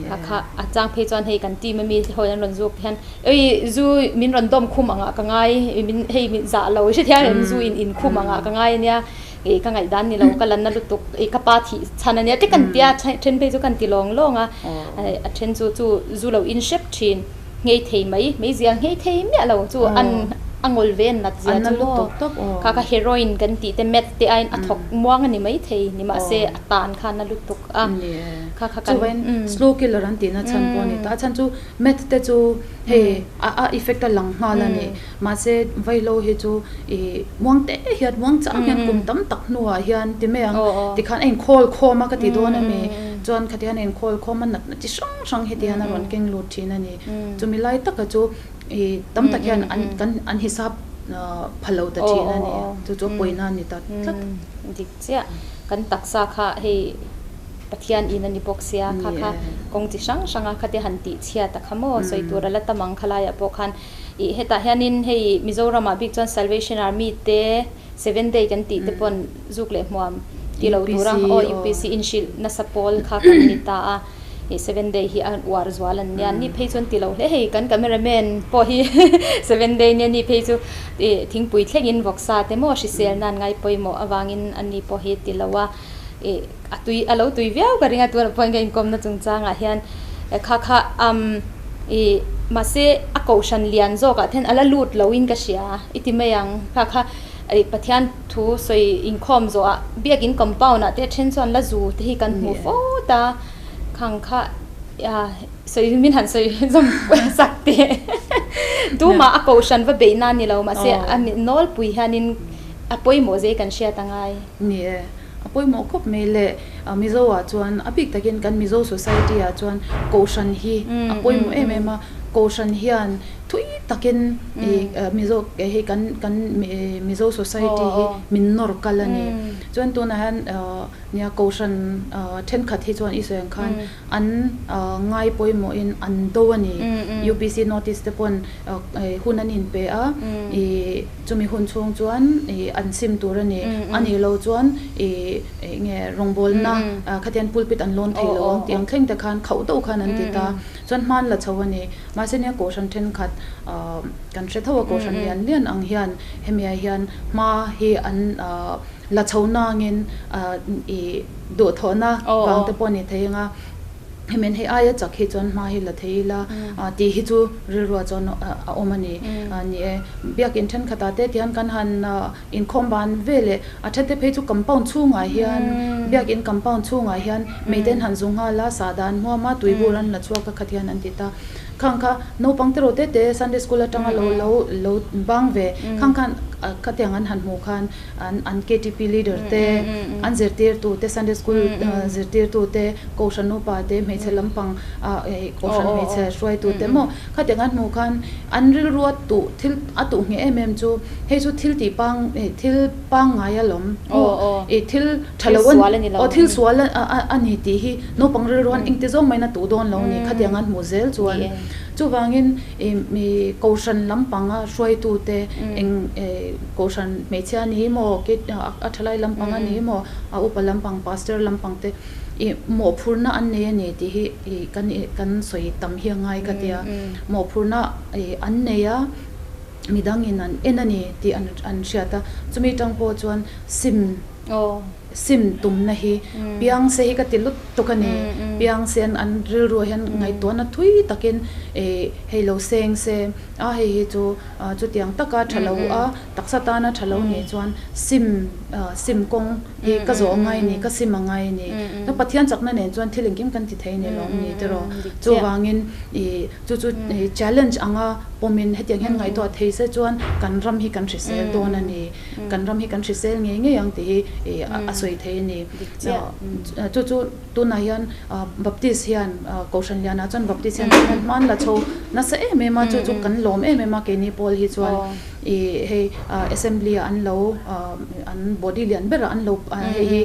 kha kha a chang phei chuan hei kan team ami te ho an rawn zuk te hian ei zu min rawn dawm khum angah ka ngai min hei min zah lo hrethiam em zu in in khum angah ka ngai ania ih ka ngaihdan ni lo ka lanna lutuk ih ka pa thih chhan ania te kan tia then phei chu kan ti lawng lawng a a then chu chu zu lo in hrep thin nghei thei mai meizial nghei thei miah lo chu an. a ngawl ve an nat zia An na chu maw. lutuk tawp aw. Kha kha heroin kan tih te meth te aiin a thawk muang a ni maithei ni mahse Aw. a tan kha a na lutuk a. Ni e. Kha kha kan Chuvain umm. slow killer an tihna chhan pawh a ni ta. A chhan chu meth te chu hei a a effect a lang nghal a ni. Mahse vaihlo hi chu ih muang te hian muang chang hian kum tam tak hnuah hian ti mai ang tikhan a inkhawl khawm a ka ti dawn a mi. Chuan khatiang a inkhawl khawm a natna chi hrang hrang heti hian a rawn keng lut thin a ni. Chumi lai taka chu ih tam tak hian an kan an hisap pha lo ta thin a ni. Chu chu a pawina a ni ta tlat. Dik chiah. Kan taksa kha hei Pathian in a ni bawk sia, kha kha kawng chi hrang hranga khate han tih chhiat a kha maw sawi tur a la tam ang khalaiah pawh khan ih hetah hianin hei Mizoramah bik chuan Salvation Army te Seven Day kan tih te pawn zuk leh hmuam ti lo tura aw UPC inhrilh nasa pawl kha kan ni ta a, ih Seven Day hi a uar zual an nia, ni phei chuan ti lo hle hei kan camera man pawh hi Seven Day nia ni phei chu ih thingpui thlengin vawksa te maw hrisel nan ngai pawimawh avangin a ni pawh hi ti lo a. Ih a tui a lo tui viau ka ring a tunah pawhin ka inkawmna chungchangah hian kha kha umm ih mahse a kohhran lian zawkah te hian a la lut loin ka hria i ti mai ang kha kha ih Pathian thu sawi inkhawm zawhah biakin compound ah te then chuan la zu te hi kan hmu fo ta khang kha ah sawi min han sawi zawm sak teh tumah a kohhran va beih na ni lo mahse a nawlpui hianin a pawimawh zai kan hriat a ngai. Ni e. A pawimawh khawp mai le. Mizo ah chuan a bik takin kan Mizo society ah chuan Kohhran hi a pawimawh em em a. Kohhran hian thui takin ih Mizo hei kan kan Mizo society hi min nawr kal a ni. Chuan tunah hian nia Kohhran thenkhat hi chuan i sawi ang khan an ngai pawimawhin an do a ni. UPC notice te pawn hun an inpe a ih. Chumi hun chhung chuan ih an sim tur a ni. A nih loh chuan ih eng nge rawngbawlna khatiang pulpit an lawn thei lo ang tih ang thleng te khan khauh deuh khan an ti ta. Chuan hman la chho a ni. Mahse nia Kohhran thenkhat kan hre tho a Kohhran lian lian ang hian hemiah hian hma hi an la chho nangin ih duhthawhna vang te pawh a ni thei ang a. Hemen hei aia chak hi chuan hma hi la thei ila tih hi chu rilruah chuan a awm a ni. Ni e, biakin thenkhatah te tihian kan han inkhawm ban ve leh a thate phei chu compound chhungah hian biakin compound chhungah hian meiten han zu nghal a, sahdah an hmuam a, tuibur an la chhuak a khat hian an ti ta. Khang kha naupang te rawh te te Sunday school atanga lo lo lo bang ve khang khan khatiang an han hmuh khan an an ktp leader te an zirtirtu te Sunday school zirtirtu te Kohhran upa te hmeichhe lampang ah Kohhran hmeichhe hruaitu te maw khatiang an hmuh khan an rilru a tuh thil a tuh ngheh em em chu hei chu thil tih pang thil pangngai alawm maw ih thil tha lo aw thil sual a ni tih hi naupang rilru an engti zawng maiin a tuh dawn lo a ni khatiang an hmuh zel chuan chuvangin ih mi Kohhran lampanga hruaitute eng Kohhran hmeichhia a ni maw, kei a thalai lampang a ni maw, a upa lampang, pastor lampang te ih mawhphurhna an nei a ni tih hi ih kan ih kan sawi tam hi a ngai ka tia. Mawhphurhna ih an nei a, midangin an en a ni tih an an hriat a, chumi tang pawh chuan sim sim tumna hi piang se hi ka ti lut tuk a ni. Piang se an an rilruah hian ngaihtuahna thui takin ih hei lo seng se a hei hi chu Chutiang taka tha lo a, taksa tana tha lo nih chuan sim sim kawng hi ka zawh ngai a ni, ka sim a ngai a ni. Chuan Pathian chakna nen chuan thil engkim kan ti thei a ni lawm ni tiraw? Chuvangin ih chu chu challenge anga pawmin hetiang hian ngaihtuah thei se chuan kan ram hi kan hrisel dawn a ni. Kan ram hi kan hrisel ngei ngei ang tih hi ih a sawi thei a ni. Chu chu. Tunah hian Baptist hian Kohhran lianah chuan Baptist hian an hman la chho nasa em em a, chu chu kan lawm em em a keini pawl hi chuan ih hei assembly ah an lo an body lian berah an lo hei hi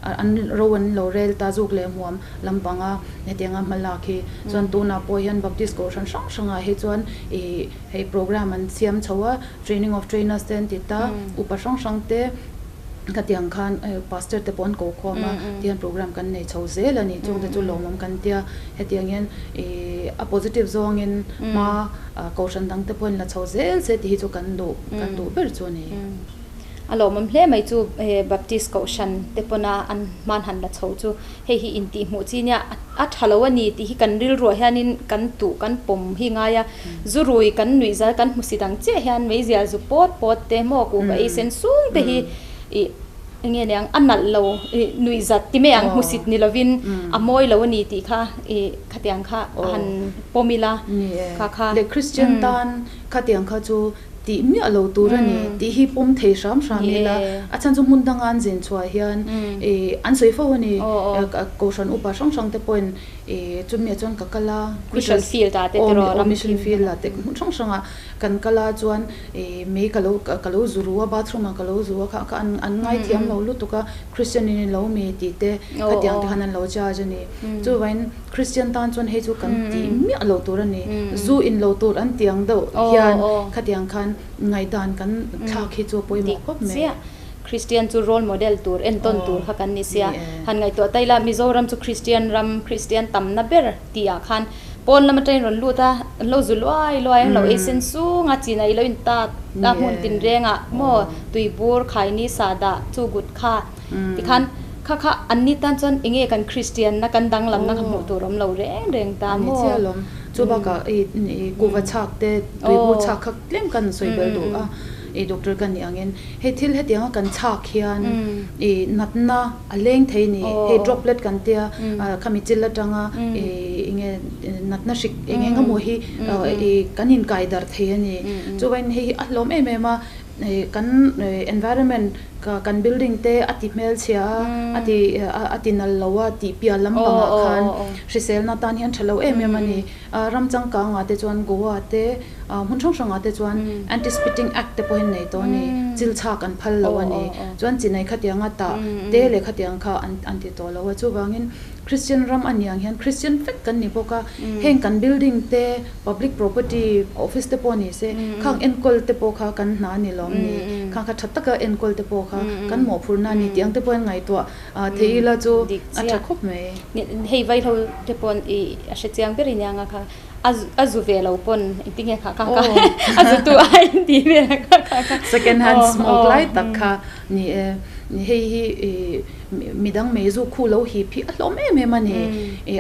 an ro an lo rel ta zuk leh hmuam lampanga hetianga hma lak hi chuan tunah pawh hian Baptist Kohhran hrang hrangah hi chuan ih hei program an siam chho a, training of trainers te an ti ta, upa hrang hrang te. Khatiang khan pastor te pawh an ko khawm a, tihian program kan nei chho zel a ni, chungte chu lawmawm kan tia, hetiang hian ih a positive zawngin hma kohhran dang te pawhin la chho zel se tih hi chu kan duh kan duh ber chu a ni. A lawmawm hle mai chu Baptist Kohhran te pawna an hman han la chho chu hei hi intihhmuh chi nia a tha lo a ni tih hi kan rilruah hianin kan tuh kan pawm hi ngai a, zu rui kan nuih zal kan hmu si dang chiah hian meizial zu pawt pawt te maw kuhva ei sen sung te hi ih eng nge niang a nalh lo ih nuih zat ti mai ang hmusit ni lovin a mawi lo a ni tih kha ih khatiang kha a han pawm ila kha kha. Le Christian tan khatiang kha chu tih miah lo tur a ni tih hi pawm thei hram hram ila a chhan chu hmun danga an zin chhuah hian ih an sawi fo a ni kohhran upa hrang hrang te pawhin ih chumi ah chuan ka kal a mission field ah te tiraw ram mission field ah te hmun hrang hrang ah kan kal a chuan ih mei ka lo ka lo zu ru a bathroom ah ka lo zu a kha kha an an ngaithiam lo lutuk a Christian in lo mi tih te khatiang te khan an lo charge a ni chuvangin Christian tan chuan hei chu kan tih miah lo tur a ni. Zu in lo tur an ti ang deuh hian khatiang khan ngaihdan kan thlak hi chu a pawimawh khawp mai. Dik chiah. Christian chu role model tur, entawn tur kha kan ni sia. Han ngaihtuah ta ila Mizoram chu Christian ram, Christian tamna ber tih ah khan pawn lam atangin rawn lut a, an lo zu luai luai a, an lo ei sen sung a, chin a i lo in tak a hmun tinrengah maw tuibur, khaini, sahdah, chu gut kha. Tikhan kha kha an ni tan chuan enge kan Kristian na kan danglam na kha hmuh tur awm lo reng reng ta maw? Ani chiah alawm. Chu bakah i kuhva chhak te tuibur chhak kha tlem kan sawi bel duh a, i doctor ka nih angin hei thil hetianga kan chhak hian i natna a leng thei ni, hei droplet kan tia khami chil atanga i enge natna hrik eng eng emaw hi i kan inkai darh thei a ni. Chuvain hei hi a hlawm em em a. Kan environment kan building te a ti hmelchhia a, a ti a ti nal lo a tih piah lampangah khan hriselna tan hian tha lo em em a ni. Ram changkangah te chuan Goa te hmun hrang hrangah te chuan anti spitting act te pawh hi an nei tawh a ni. Chil chhak an phal lo a ni. Chuan chinai khatianga tah te leh khatiang kha an ti tawh lo a. Chuvangin Christian ram a niang hian Christian vek kan ni bawk a, heng kan building te, public property, office te pawh ni se, khang enkawl te pawh kha kan hna a ni lawm ni, khang kha tha taka enkawl te pawh kha kan mawhphurhna a ni tih ang te pawhin ngaihtuah thei ila chu a tha khawp mai. Hei vaihlo te pawh i a hre chiang ber ania nga kha a zu ve lo pawn engtin nge kha kha kha a zu tu ai in tih vel a kha kha kha. Second hand smoke lai tak kha ni e, hei hi i Midang mei zu khu lo hip hi a hlawm em em a ni.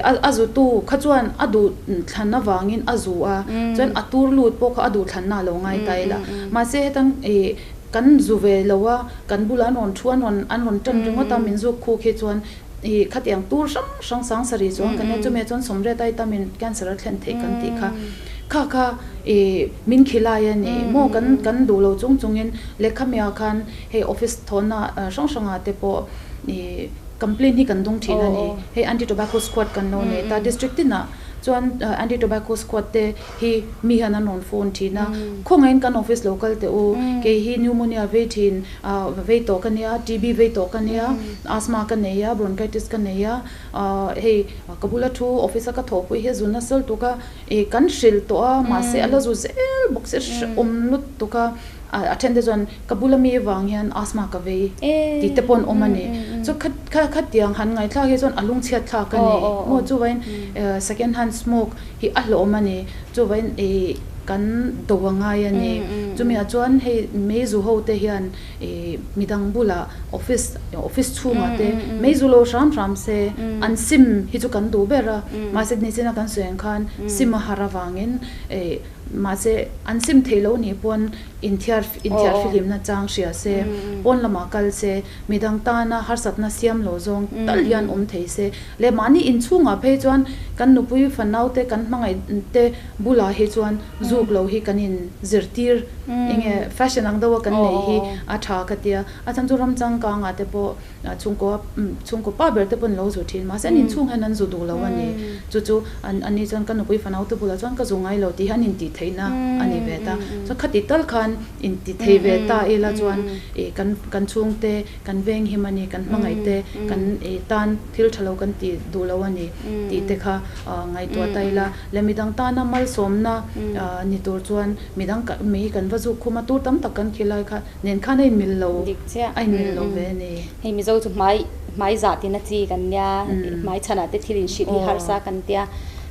A zutu kha chuan a duh thlan avangin a zu a, chuan a tur lut pawh kha a duh thlanna a lo ngai ta ila. Mahse hetang ih kan zu ve lo a, kan bulah an rawn thu an rawn an rawn tan ringawt a, min zuk khuk hi chuan ih khatiang tur hrang hrang sang sarih chuang kan nia, chumi ah chuan sawmriat ai tamin cancer a thlen theih kan tih kha. Kha kha ih min khilai a ni maw kan kan duh lo chung chungin lehkhamia khan Hei office thawhna hrang hrangah te pawh ih complaint hi kan dawng thin a ni. Hei anti tobacco squad kan lo nei ta district tinah chuan anti tobacco squad te hi mi hian an rawn phone thin a, khawngaihin kan office lo kal teh u, kei hi pneumonia vei thin vei tawh ka nia, TB vei tawh ka nia, asthma ka nei a, bronchitis ka nei a, hei ka bula thu office a ka thawhpui hi a zu nasa lutuk a, ih kan hrilh tawh a mahse a la zu zel bawk se hrehawm lutuk a. A then te chuan ka bula mi vang hian asthma ka vei tih te pawh an awm a ni. Chu kha khatiang han ngaihthlak hi chuan a lungchhiat thlak a ni. Maw chuvain second hand smoke hi a hlawhawm a ni. Chuvain ih kan do a ngai a ni. Chumi ah chuan hei meizu ho te hian ih midang bulah office office chhungah te meizu lo hram hram se an sim hi chu kan duh ber a. Mahse nichina kan sawi ang khan sim a har avangin ih Mahse, an sim thei lo nih pawn inthiar inthiar fihlimna chang hria se, pawn lamah kal se, midang tana harsatna siam lo zawng tal hian awm thei se. Leh mahni inchhungah phei chuan kan nupui fanaute kan hmangaih te bulah hi chuan zuk lo hi kan in zirtir enge fashion ang deuha kan nei hi a tha ka tia. A chhan chu ram changkangah te pawh Chhungkaw chhungkaw pa ber te pawn lo zu thin mahse an inchhung hian an zu duh lo a ni. Chu chu an ani chuan ka nupui fanau te bulah chuan ka zu ngai lo tih hi an intih theihna a ni ve ta. Chuan khati tal khan inti thei ve ta ila chuan ih kan kan chhungte kan veng him a ni, kan hmangaih te kan ih tan thil tha lo kan ti duh lo a ni tih te kha ngaihtuah ta ila. Leh midang tana malsawmna ni tur chuan midang mi kan va zuk khum a, tur tam tak kan khilai kha Nen khan a inmil lo, Dik chiah. a inmil lo ve a ni. Hei Mizo chu hmai, hmai zah tina chi kan nia, hmai chhanah te thil inhrilh hi harsa kan tia,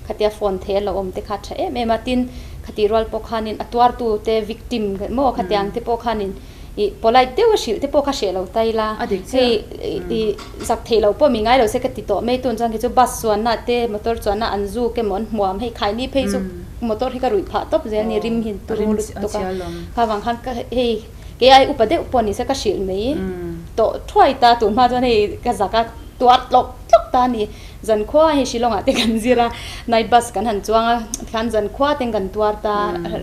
khatia phone thei a lo awm te kha tha em em a, tin khatih rual pawh khanin a tuartu te victim maw khatiang te pawh khanin I polite deuh a hrilh te pawh kha hreh lo ta ila, hei i zak theih loh pawh mi ngai lo se ka ti tawh mai tun chuan kei chu bus chuanna te motor chuanna an zuk emaw an hmuam hei khaini phei chu motor hi ka ruih phah tawp zel ni rim hi turu lutuk a kha vang khan ka hei kei ai upa deuh pawh ni se ka hrilh mai tawh thuai ta tun hma chuan hei ka zak a tuar tlawk tlawk ta a ni zankhua hei Shillong ah te kan zir a night bus kan han chuang a tikhan zankhua ten kan tuar ta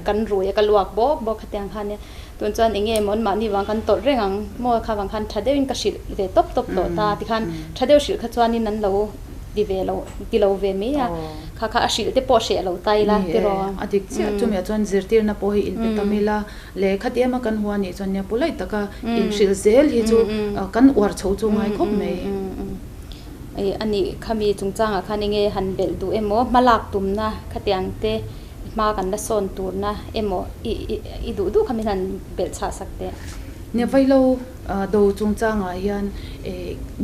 kan rui a ka luak bawk bawk khatiang khan nia. Tun chuan eng nge maw mahni vang kan tawlh reng ang maw kha vang khan tha deuhin ka hrilh ve tawp tawp tawh ta tikhan tha deuh hrilh kha chuanin an lo ti ve lo ti lo ve mai a kha kha a hrilh te pawh hreh lo ta ila Ni e, a dik chiah chumi ah chuan zirtirna pawh hi inpe tam ila leh khati ema kan hua nih chuan nia polite taka inhrilh zel hi chu kan uar chho chu ngai khawp mai. A nih khami chungchangah khan eng nge han belh duh emaw hmalak tumna khatiang te Hma kan la sawn turna emaw i i duh duh kha min han belh chhah sak teh. Nia Vailo do chungchangah hian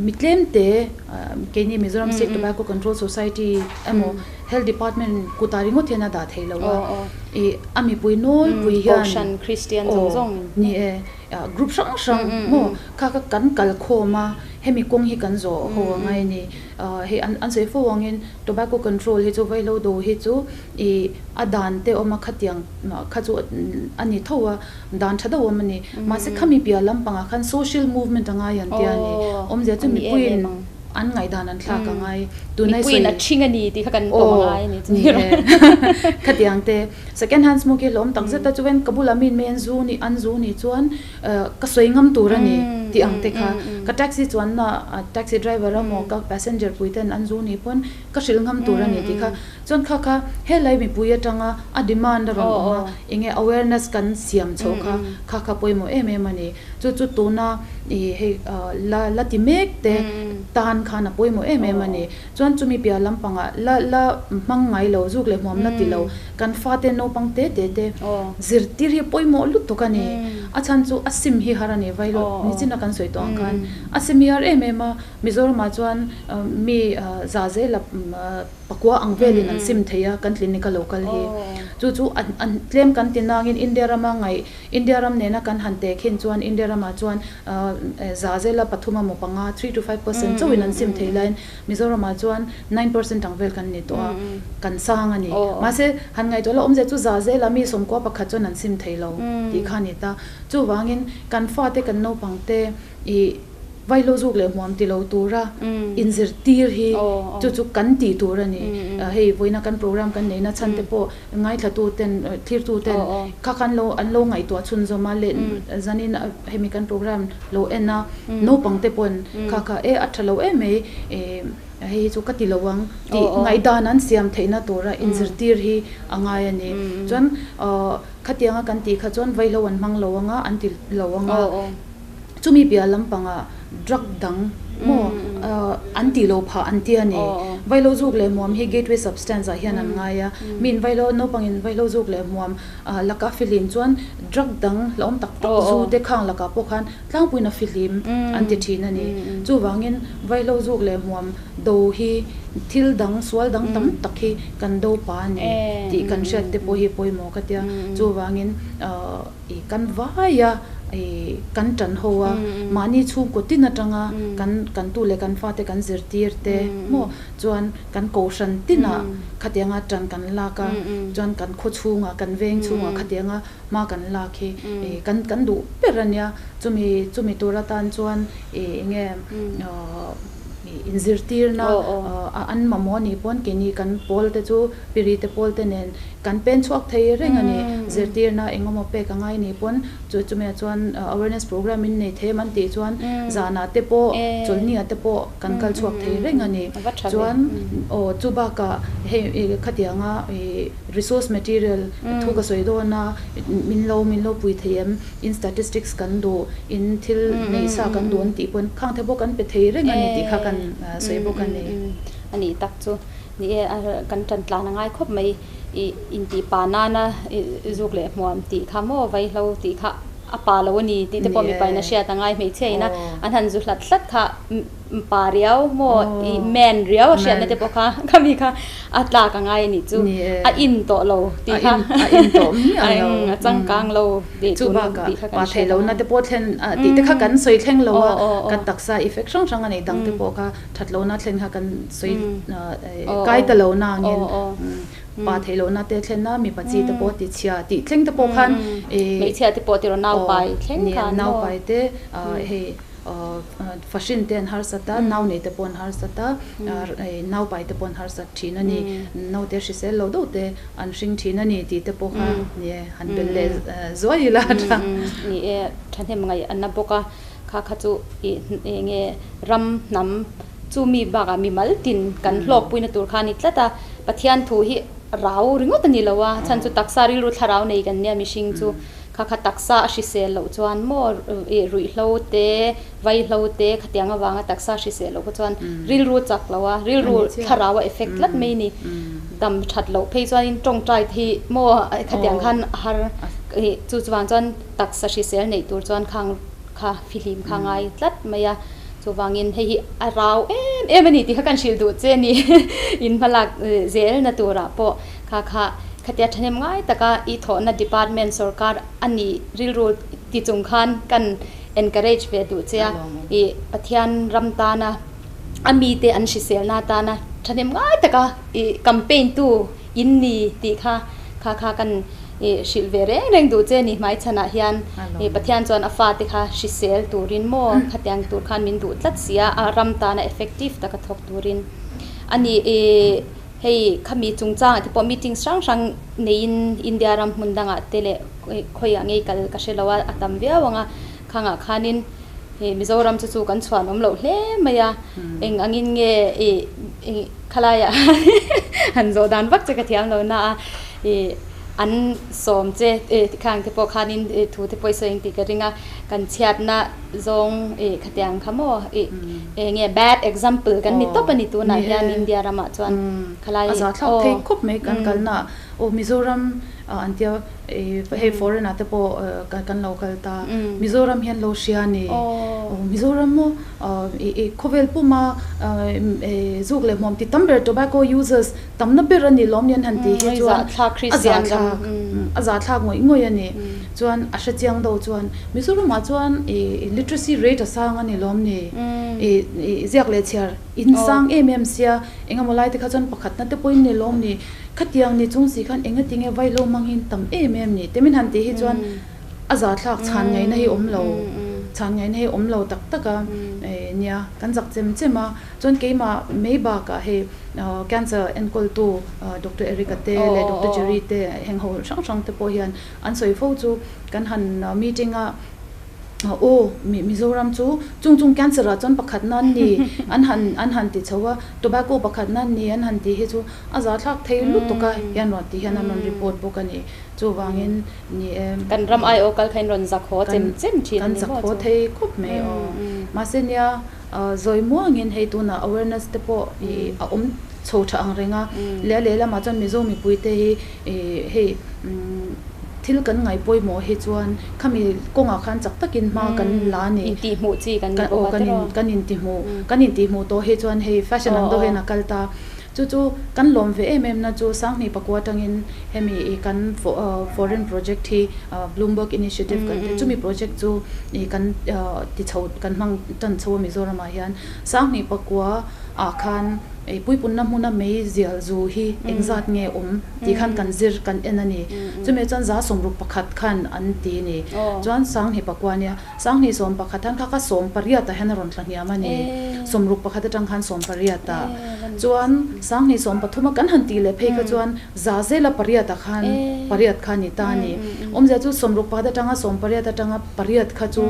mi tlemte keini Mizoram State Tobacco Control Society emaw Health Department kutah ringawt hian a dah thei lo a, i a mipui nawlpui hian Kohhran Kristian zawng zawng ni e group hrang hrang maw kha kha kan kal khawm a hemi kawng hi kan zawh ho a ngai a ni. Hei an sawi fo angin Tobacco control hi chu vaihlo do hi chu i a dan te awm a khatiang kha chu a ni tho a, dan tha deuh awm a ni. Mahse khami piah lampangah khan social movement a ngai an tia a ni. Awmzia chu mipuiin an ngaihdan an thlak a ngai. Tunai sawi Mipuiin a ṭhing a ni tih kha kan pawm a ngai a ni chu. Ni e. Khatiang te second hand smoke hi hlawm tak zet a chuan ka bulah mi in mai an zu ni an zu ni chuan ka sawi ngam tur a ni tih ang te kha ka taxi chuanna taxi driver emaw ka passenger pui ten an zu nih pawn ka hrilh ngam tur a ni tih kha chuan kha kha helai mipui atanga a demand a rawn awm a enge awareness kan siam chho kha kha kha pawimawh em em a ni chu chu tuna ih hei la la ti mek te tan khan a pawimawh em em a ni. Chuan chumi piah lampangah la la hmang ngai lo, zuk leh hmuam la ti lo, kan fate naupang te te te zirtir hi pawimawh lutuk a ni. A chhan chu a sim hi har a ni, vai lo nichina kan sawi tawh ang khan a sim hi har em em a, Mizoramah chuan mi za zela pakua ang velin an sim thei a, kan clinic a lo kal hi. Chu chu an tlem kan ti nangin India rama ngaih India ram nena kan han teh khin chuan India ramah chuan za zela pathum emaw panga, 3 to 5 percent, chauhin an sim thei laiin Mizoramah chuan 9% ang vel kan ni tawh a, kan sang a ni. Mahse, han ngaihtuah la awmzia chu za zela mi sawmkua pakhat chuan an sim thei lo tih kha a ni ta. Chuvangin kan fate kan naupangte ih Vaihlo zuk leh hmuam ti lo tura inzirtir hi chu chu kan tih tur a ni. Hei vawiina kan program kan neihna chhan te pawh ngaithlatu ten, thlirtu ten kha khan lo an lo ngaihtuah chhunzawm a leh zanin hemi kan program lo en a naupang te pawn kha kha e a tha lo em mai hei hi chu ka ti lo ang tih ngaihdan an siam theihna tura inzirtir hi a ngai a ni. Chuan khatianga kan tih kha chuan vaihlo an hmang lo ang a, an ti lo ang a. Chumi piah lampangah drug dang maw an tih loh phah an ti a ni. Vaihlo zuk leh hmuam hi gateway substance ah hian an ngai a. Miin vaihlo, naupangin vaihlo zuk leh hmuam laka fihlim chuan drug dang hlauhawm tak tak zu te khang lakah pawh khan tlangpuiin a fihlim an ti thin a ni. Chuvangin vaihlo zuk leh hmuam do hi thil dang, sual dang tam tak hi kan do pah a ni tih kan hriat te pawh hi pawimawh ka tia. Chuvangin I kan vai a, i kan tan ho a, mahni chhungkaw tin atanga kan kan tu leh kan fate kan zirtir te maw chuan kan kohhran tinah khatianga tan kan lak a, chuan kan khaw chhungah kan veng chhungah khatianga hma kan lak hi i kan kan duh ber a nia. Chumi chumi tur atan chuan i enge inzirtirna an mamawh anih pawn keini kan pawl te chu piri te pawl te nen kan pen chhuak thei reng a ni. Zirtirna eng emaw pek a ngai anih pawn chu chumi ah chuan awareness program in nei thei em an tih chuan zanah te pawh chawlhni ah te pawh kan kal chhuak thei reng a ni. Chuan aw chu bakah hei khatianga ih resource material thu ka sawi dawn a min lo min lo pui thei em? In statistics kan duh, in thil neih sa kan duh an tih pawn khang te pawh kan pe thei reng a ni tih kha kan sawi bawk a ni. A nih tak chu ni e, kan tan tlan a ngai khawp mai. I intih pa nana zuk leh hmuam tih kha maw vaihlo tih kha a pa lo a ni tih te pawh mipa in a hriat a ngai hmeichhia ina an han zu hlat hlat kha pa riau maw ih man riau a hriatna te pawh kha khami kha a tlak a ngai a nih chu a in tawh lo tih kha a in tawh miah lo a changkang lo tih chu bakah pa theih lohna te pawh thlen tih te kha kan sawi thleng lo a kan taksa effect hrang hrang a neih dang te pawh kha that lohna thlen kha kan sawi kai ta lo na angin pa theih lohna te thlen a mipa chi te pawh ti chhia tih thleng te pawh khan hmeichhia te pawh tiraw naupai thleng khan naupai te hei Fahrin te an harsat a, nau nei te pawh an harsat a, naupai te pawh an harsat thin a ni. Naute hrisel lo deuh te an hring thin a ni tih te pawh kha ni e, han bel leh zuai ila a tha. Ni e, thahnem ngaih a na bawk a, kha kha chu ih eng nge ram hnam chu mi bakah mi mal tin kan hlawkpuina tur kha a ni tlat a, Pathian thu hi rau ringawt a ni lo a, chhan chu taksa rilru thlarau nei kan nia mihring chu. Kha kha taksa a hrisel loh chuan maw ih ruihhlo te, vaihlo te khatiang avanga taksa hrisel loh kha chuan rilru chak lo a, rilru thlarau a effect tlat mai ni. Dam that loh phei chuanin tawngtai te hi maw khatiang khan a har ih chu chuvang chuan taksa hrisel neih tur chuan khang kha fihlim kha ngai tlat mai a. Chuvangin hei hi a rau em em a ni tih kha kan hrilh duh che a ni. In hmalak zelna turah pawh kha kha khatia thahnem ngai taka i thawhna department sorkar a nih rilru ti chung khan kan encourage ve duh che a, i Pathian ram tana a mite an hriselna atana thahnem ngai taka i campaign tu in ni tih kha kha kha kan i hrilh ve reng reng duh che a ni hmaichhanah hian i Pathian chuan a fate kha hrisel turin maw khatiang tur khan min duh tlat si a, a ram tana effective taka thawk turin a ni i. Hei khami chungchangah te pawh meetings hrang hrang neiin India ram hmun dangah te leh khawiah ngei kal ka hre lo a, a tam viau ang a, khangah khanin hei Mizoram chu chu kan chhuan awm loh hle mai a, eng angin nge ih ih khalaiah han zawh dan vak che ka thiam lo na a, ih an sawm che ih khang te pawh khanin ih thu te pawh i sawi ang tih ka ring a, kan chhiatna zawng ih khatiang kha maw ih eng nge bad example kan ni tawp a ni tunah hian India ramah chuan khalai a zahthlak thei khawp mai kan kalna aw Mizoram an tia ih hei foreign ah te pawh kan lo kal ta Mizoram hian lo hria a ni aw Mizoram maw ih ih khawvel puma zuk leh hmuam ti tam ber tobacco users tamna ber a ni lawm ni an han tih hi chuan a zahthlak a zahthlak ngawih ngawih a ni chuan a hre chiang deuh chuan Mizoramah chuan ih literacy rate a sang a ni lawm ni ih ih ziak leh chhiar in sang em em sia engemaw lai te kha chuan pakhatna te pawhin ni lawm ni khatiang ni chung si khan engatinge vaihlo hmang hi tam em em ni te min han tih hi chuan a zahthlak chhan ngaihna hi awm lo chhan ngaihna hi awm lo tak tak a nia kan zak chem chem a chuan keimah mai bakah hei Cancer enkawltu Doctor Eric-a te leh Doctor Jerry te heng ho hrang hrang te pawh hian an sawi fo chu kan han meeting a aw Mizoram chu chung chung cancer ah chuan pakhat na an ni an han an han ti chho a tobacco pakhat na an ni an han tih hi chu a zahthlak thei lutuk a hian rawn tih hian an rawn report bawk a ni chuvangin ni e kan ram aiawh kal kha in rawn zak haw chem chem thin a ni maw chu kan zak haw thei khawp mai aw mahse nia Zawi muangin hei tunah awareness te pawh ih a awm chho tha ang reng a, leh a lehlamah chuan Mizo mipuite hi ih hei thil kan ngaih pawimawh hi chuan khami kawngah khan chak takin hma kan la a ni. Intihhmuh chi kan ni bawk a tiraw? Kan intihhmuh, kan intihhmuh tawh hi chuan hei fashion ang deuh hian a kal ta. Chu chu kan lawm ve em em na chu Sanghnih pakua atangin hemi ih kan foreign project hi Bloomberg Initiative kan ti chumi project chu ih kan ti chho kan hmang tan chho a Mizoramah hian Sanghnih pakua ah khan ih puipunna hmuna mei zial zu hi engzat nge awm tih khan kan zir kan en a ni. Chumi chuan 60% khan an ti a ni. Chuan Sanghnih pakua nia Sanghnih 11 khan kha kha 18 ah hian a rawn tla hniam a ni. 61 atang khan 18 ah. Chuan Sanghnih 13 a kan han tih leh phei kha chuan za zela pariat ah khan pariat kha a ni ta a ni. Awmzia chu 61 atanga 18 atanga pariat kha chu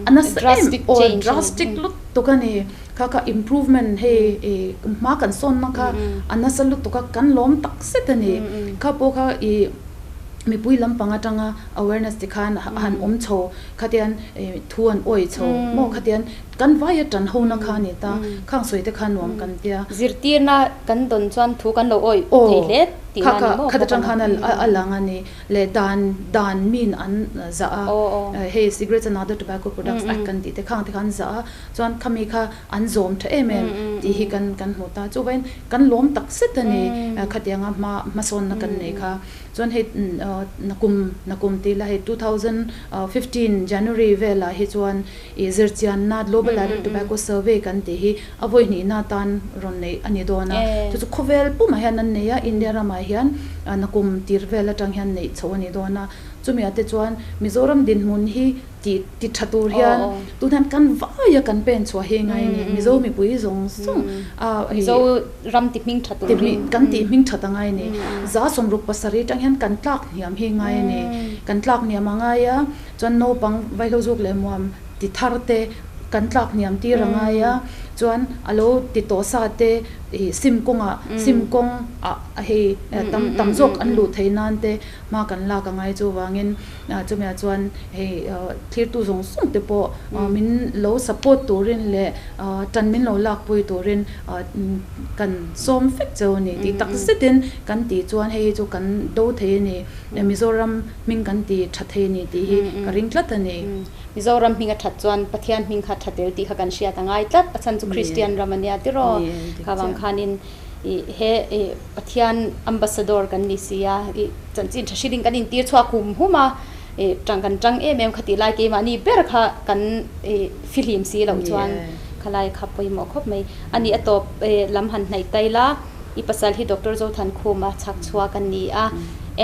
a nasa em aw drastic lutuk a ni. Kha kha improvement hei hma kan sawnna kha a nasa lutuk a kan lawm tak zet a ni. Kha pawh kha ih mipui lampang atanga awareness tikhan han awm chho. Khatian thu an awih chho maw khatian kan vai a tan ho na kha a ni ta, khang sawi te kha nuam kan tia. Zirtirna kan dawn chuan thu kan lo awih thei hle Kha kha khata tang khan a lang a ni le dan dan min an zah a hei Cigarettes and Other Tobacco Products Act kan tih te khang te kha an zah a chuan khami kha an zawm tha em em tih hi kan kan hmu ta chuvain kan lawm tak zet a ni khatianga hma hmasawnna kan nei kha. Chuan hei nakum nakum tih la hei 2015 January velah hi chuan ih zirchianna Global Adult Tobacco Survey kan tih hi a vawi hnihna atan rawn neih a ni dawn a. Chu chu khawvel pumah hian an nei a, India ramah hian nakum tir vel atang hian neih chhoh a ni dawn a. Chumi ah te chuan Mizoram dinhmun hi Ti ti tha tur hian tun hian kan vaia kan pen chhuah hi ngai a ni. Mizo mipui zawng zawng a Mizo ram ti hming tha tur hi. Kan tih hming that a ngai a ni. 67 atang hian kan tlak hniam hi ngai a ni. Kan tlak hniam a ngai a, chuan naupang vaihlo zuk leh muam ti thar te kan tlak hniam tir a ngai a, chuan a lo ti tawh sa te ih sim kawngah sim kawng ah hei tam tam zawk an luh theih nan te hma kan lak a ngai chuvangin Chumi ah chuan hei thirtu zawng zawng te pawh min lo support turin leh tan min lo lakpui turin kan sawm vek cheu a ni tih tak zetin kan tih chuan hei hi chu kan do thei a ni, Mizoram hming kan ti tha thei a ni tih hi ka ring tlat a ni. Mizoram hming a that chuan Pathian hming kha tha tel tih kha kan hriat a ngai tlat, a chhan chu Kristian ram a nia tiraw kha vang khanin Ih he ih Pathian ambassador kan ni si a, ih chanchin tha hrilhin kan intir chhuak hum hum a, ih tang kan tang em em kha tih lai keimahni ber kha kan ih fihlim si loh chuan khalai kha pawimawh khawp mai. A nih a tawp ih lam han hnaih tai la, i pasal hi Doctor Zothankhuma chhak chhuak a ni a,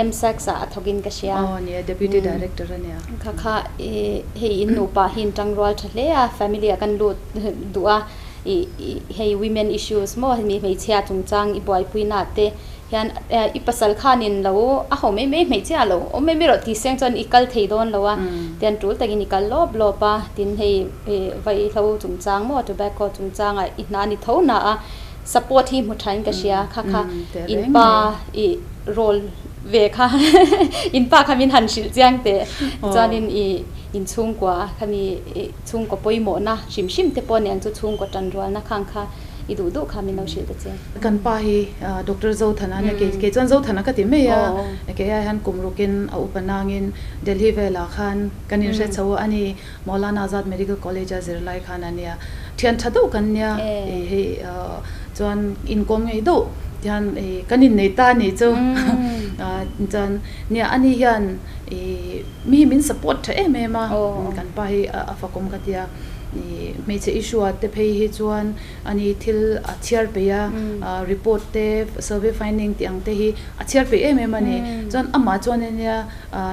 MSACS ah a thawk in ka hria. Aw nia, Deputy Director a nia. Kha kha ih hei in nupa hi in tangrual tha hle a, family ah kan lut duh a. I hei women issues maw hemi hmeichhia chungchang i buaipuina te hian i pasal khanin lo a ho mai mai hmeichhia lo awm mai mai rawh tih seng chuan i kal thei dawn lo a tian tul takin i kal lawp lawp a tin hei vaihlo chungchang maw tobacco chungchangah i hna ni tho na a support hi hmu thain ka hria kha kha inpa i role ve kha inpa kha min han hrilh chiang teh chuanin i inchhungkua khami Chhungkaw pawimawhna hrim hrim te pawh nen chu chhungkaw tanrualna khang kha i duh duh kha min lo hrilh ta che. Kan pa hi Doctor Zothana ania, kei kei chuan Zothana ka ti mai a, kei ai hian kum rukin a upa nangin Delhi velah khan kan inhre chho a ni, Maulana Azad Medical College a zirlai khan a nia, thian tha deuh kan nia, hei chuan inkawm ngei deuh tihian kan innei ta a nih chu, chuan nia ani hian ih. Mi hi min support tha em em a, kan pa hi a fakawm ka tia. Ih hmeichhe issue ah te phei hi chuan ani thil a chhiar peih a, report te survey finding tih ang te hi a chhiar peih em em a ni. Chuan amah chuan ania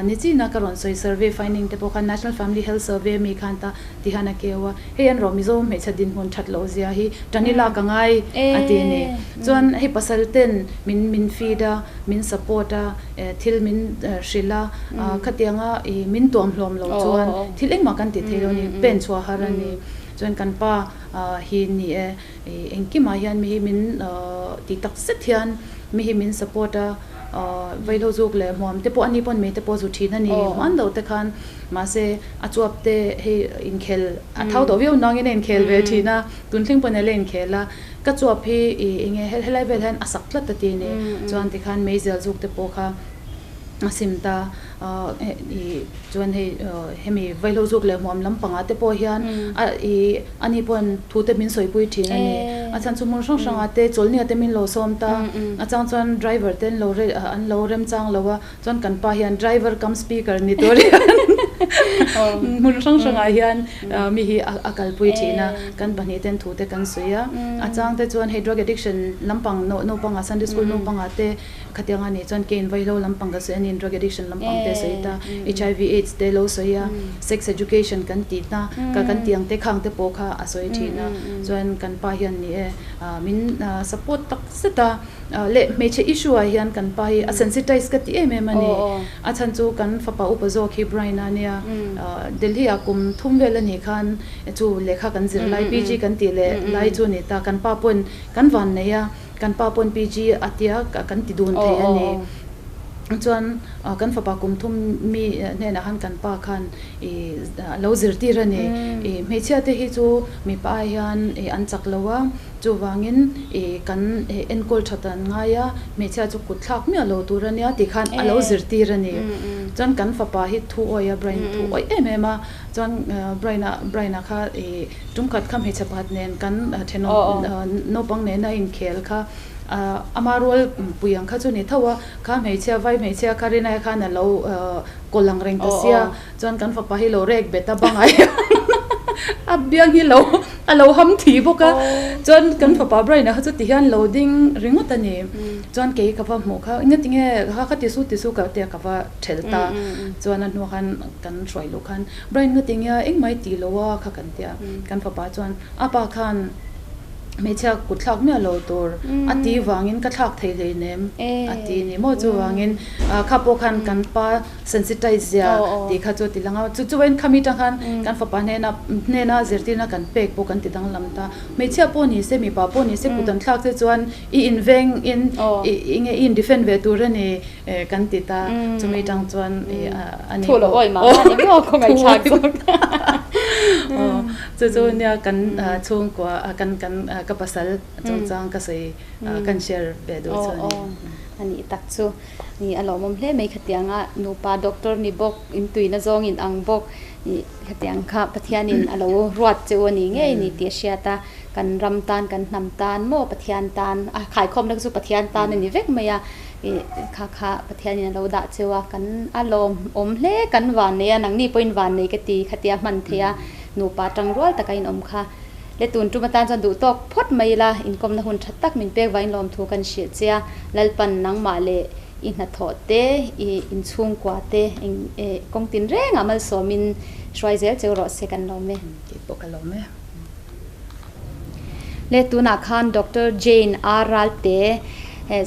nichina ka rawn sawi survey finding te pawh khan National Family Health Survey ami khan ta ti hian a keu a, hei an rawh Mizo hmeichhe dinhmun that loh zia hi tani lak a ngai a ti a ni. Chuan hei pasal ten min min feed a, min support a, thil min hrilh a, khatianga i min tuam hlawm lo chuan thil engmah kan ti thei lo a ni, pen chhuah har a ni. Chuan kan pa hi ni e, engkimah hian mi hi min ti tak zet hian mi hi min support a, vaihlo zuk leh hmuam te pawh ani pawn mei te pawh zu thin a ni hman deuh te khan mahse a chuap te hei inkhel a thau tawh viau nangin a inkhel ve thin a, tun thleng pawn a la inkhel a. Ka chuap hi i enge helai vel hian a sak tlat a ti ni. Chuan tikhan meizial zuk te pawh kha a sim ta i chuan hei hemi vaihlo zuk leh hmuam lampangah te pawh hian a i ani pawn thu te min sawipui thin a ni. A chhan chu hmun hrang hrangah te chawlhnia te min lo sawm ta a chang chuan driver te an lo an lo remchang lo a chuan kan pa hian driver cum speaker ni tur hian hmun hrang hrangah hian mi hi a kalpui thin a, kan pahnih ten thu te kan sawi a, a chang te chuan hei drug addiction lampang naupangah Sunday school naupangah te khatiang a nih chuan kein vaihlo lampang ka sawi a niin drug addiction lampang te sawi ta, HIV aids te lo sawi a, sex education kan tih na ka kan tih ang te khang te pawh kha a sawi thin a, chuan kan pa hian ni e min support tak zet a. Leh hmeichhe issue ah hian kan pa hi a sensitize ka ti em em a ni. A chhan chu kan fapa upa zawk hi Brian a nia. Delhi ah kum thum vel a nih khan chu lehkha kan zir lai PG kan tih leh lai chu a ni ta. Kan pa pawn kan van nei a, kan pa pawn PG a tia kan ti dun thei a ni. Chuan Kan fapa kum thum mi hnenah khan kan pa khan ih a lo zirtir a ni. Ih hmeichhia te hi chu mipa ai hian ih an chak lo a, chuvangin ih kan enkawl that an ngai a, hmeichhia chu kut thlak miah lo tur a nia tih khan a lo zirtir a ni. Chuan kan fapa hi thu awih a, Brian thu awih em em a, chuan Brian-a Brian-a kha ih tumkhat kha hmeichhe pakhat nen kan thenawm naupang nena inkhel kha ama rual pui ang kha chu ni tho a, Kha hmeichhia, vai hmeichhia kha rinai khan a lo kawl ang reng ta sia, chuan kan fapa hi lo rek bet a bangai a biang hi lo a lo ham thi bawk a, chuan kan fapa Brian-a kha chu ti hian lo ding ringawt a ni, chuan kei ka va hmuh kha enga tinge kha kha tisu tisu ka tia ka va thelh ta, chuan a hnuah khan kan hruai luh khan Brian nga tinge engmah i tih lo a kha kan tia, kan fapa chuan a pa khan. Hmeichhia kut thlak miah lo tur a ti vangin ka thlak thei hleinem a ti ni maw chuvangin kha pawh khan kan pa sensitize zia tih kha chu a ti lang a chu chuan khami tang khan kan fapa hnena hnena zirtirna kan pek pawh kan ti danglam ta hmeichhia pawh ni se mipa pawh ni se kut an thlak che chuan i inveng in i nge i in defend ve tur a ni kan ti ta chumi tang chuan a ni pawh thu zawk. Chu chu nia kan chhungkua kan kan ka pasal chungchang ka sawi kan share ve duh chu a ni. A nih tak chu ni a lawmawm hle mai khatianga nupa doctor ni bawk in tuina zawng in ang bawk ih khatiang kha Pathianin a lo ruat cheu a ni ngei ni tih a hriat a, kan ram tan kan hnam tan maw Pathian tan a khaikhawmna kha chu Pathian tan a ni vek mai a ih kha kha Pathianin a lo dah cheu a kan a lawmawm hle kan vannei a nangni pawhin vannei ka ti khatia hman theih a. Nupa tang rual taka inawm kha le tun tum atan chuan duh tawk phawt mai ila, inkawmna hun tha tak min pek vangin lawmthu kan hrilh che a, Lalpan nangmah leh i hnathawh te, i inchhungkua te eng kawng tin rengah malsawmin hruai zel cheu rawh se kan lawm e. Tih pawh ka lawm e. Le tunah khan Doctor Jane R Ralte,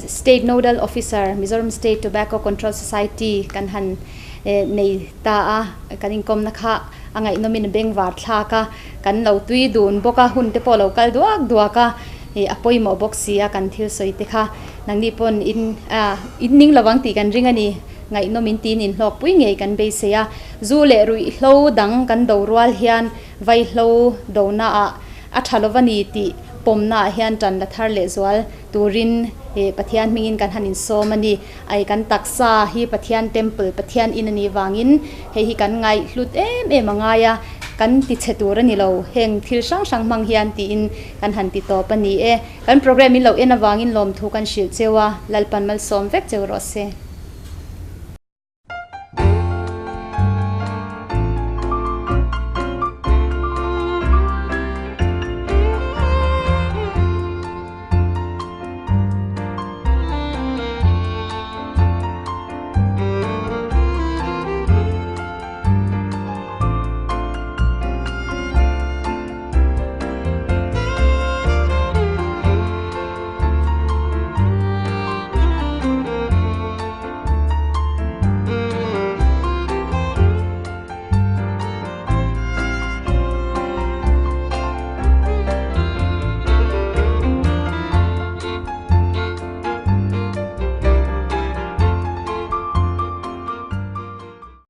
State Nodal Officer, Mizoram State Tobacco Control Society kan han nei ta a, kan inkawmna kha A ngaihnawmin a bengvar thlak a, kan lo tui dun bawk a, hun te pawh lo kal duak duak a, ih a pawimawh bawk si a kan thil sawi te kha. Nangni pawn in ah in ning lovang tih kan ring a ni. Ngaihnawmin tiin inhlawkpui ngei kan beisei a, zu leh ruihhlo dang kan do rual hian vaihlo dona ah a tha lova ni tih pawmna ah hian tan la thar leh zual turin ih Pathian hmingin kan han insawm a ni. Ai kan taksa hi Pathian temple, Pathian in a nih vangin hei hi kan ngaihhlut em em a ngai a, kan ti chhe tur a ni lo, heng thil hrang hrang hmang hian tiin kan han ti tawp a ni e. Kan program in lo en avangin lawmthu kan hrilh cheu a, Lalpan malsawm vek cheu rawh se.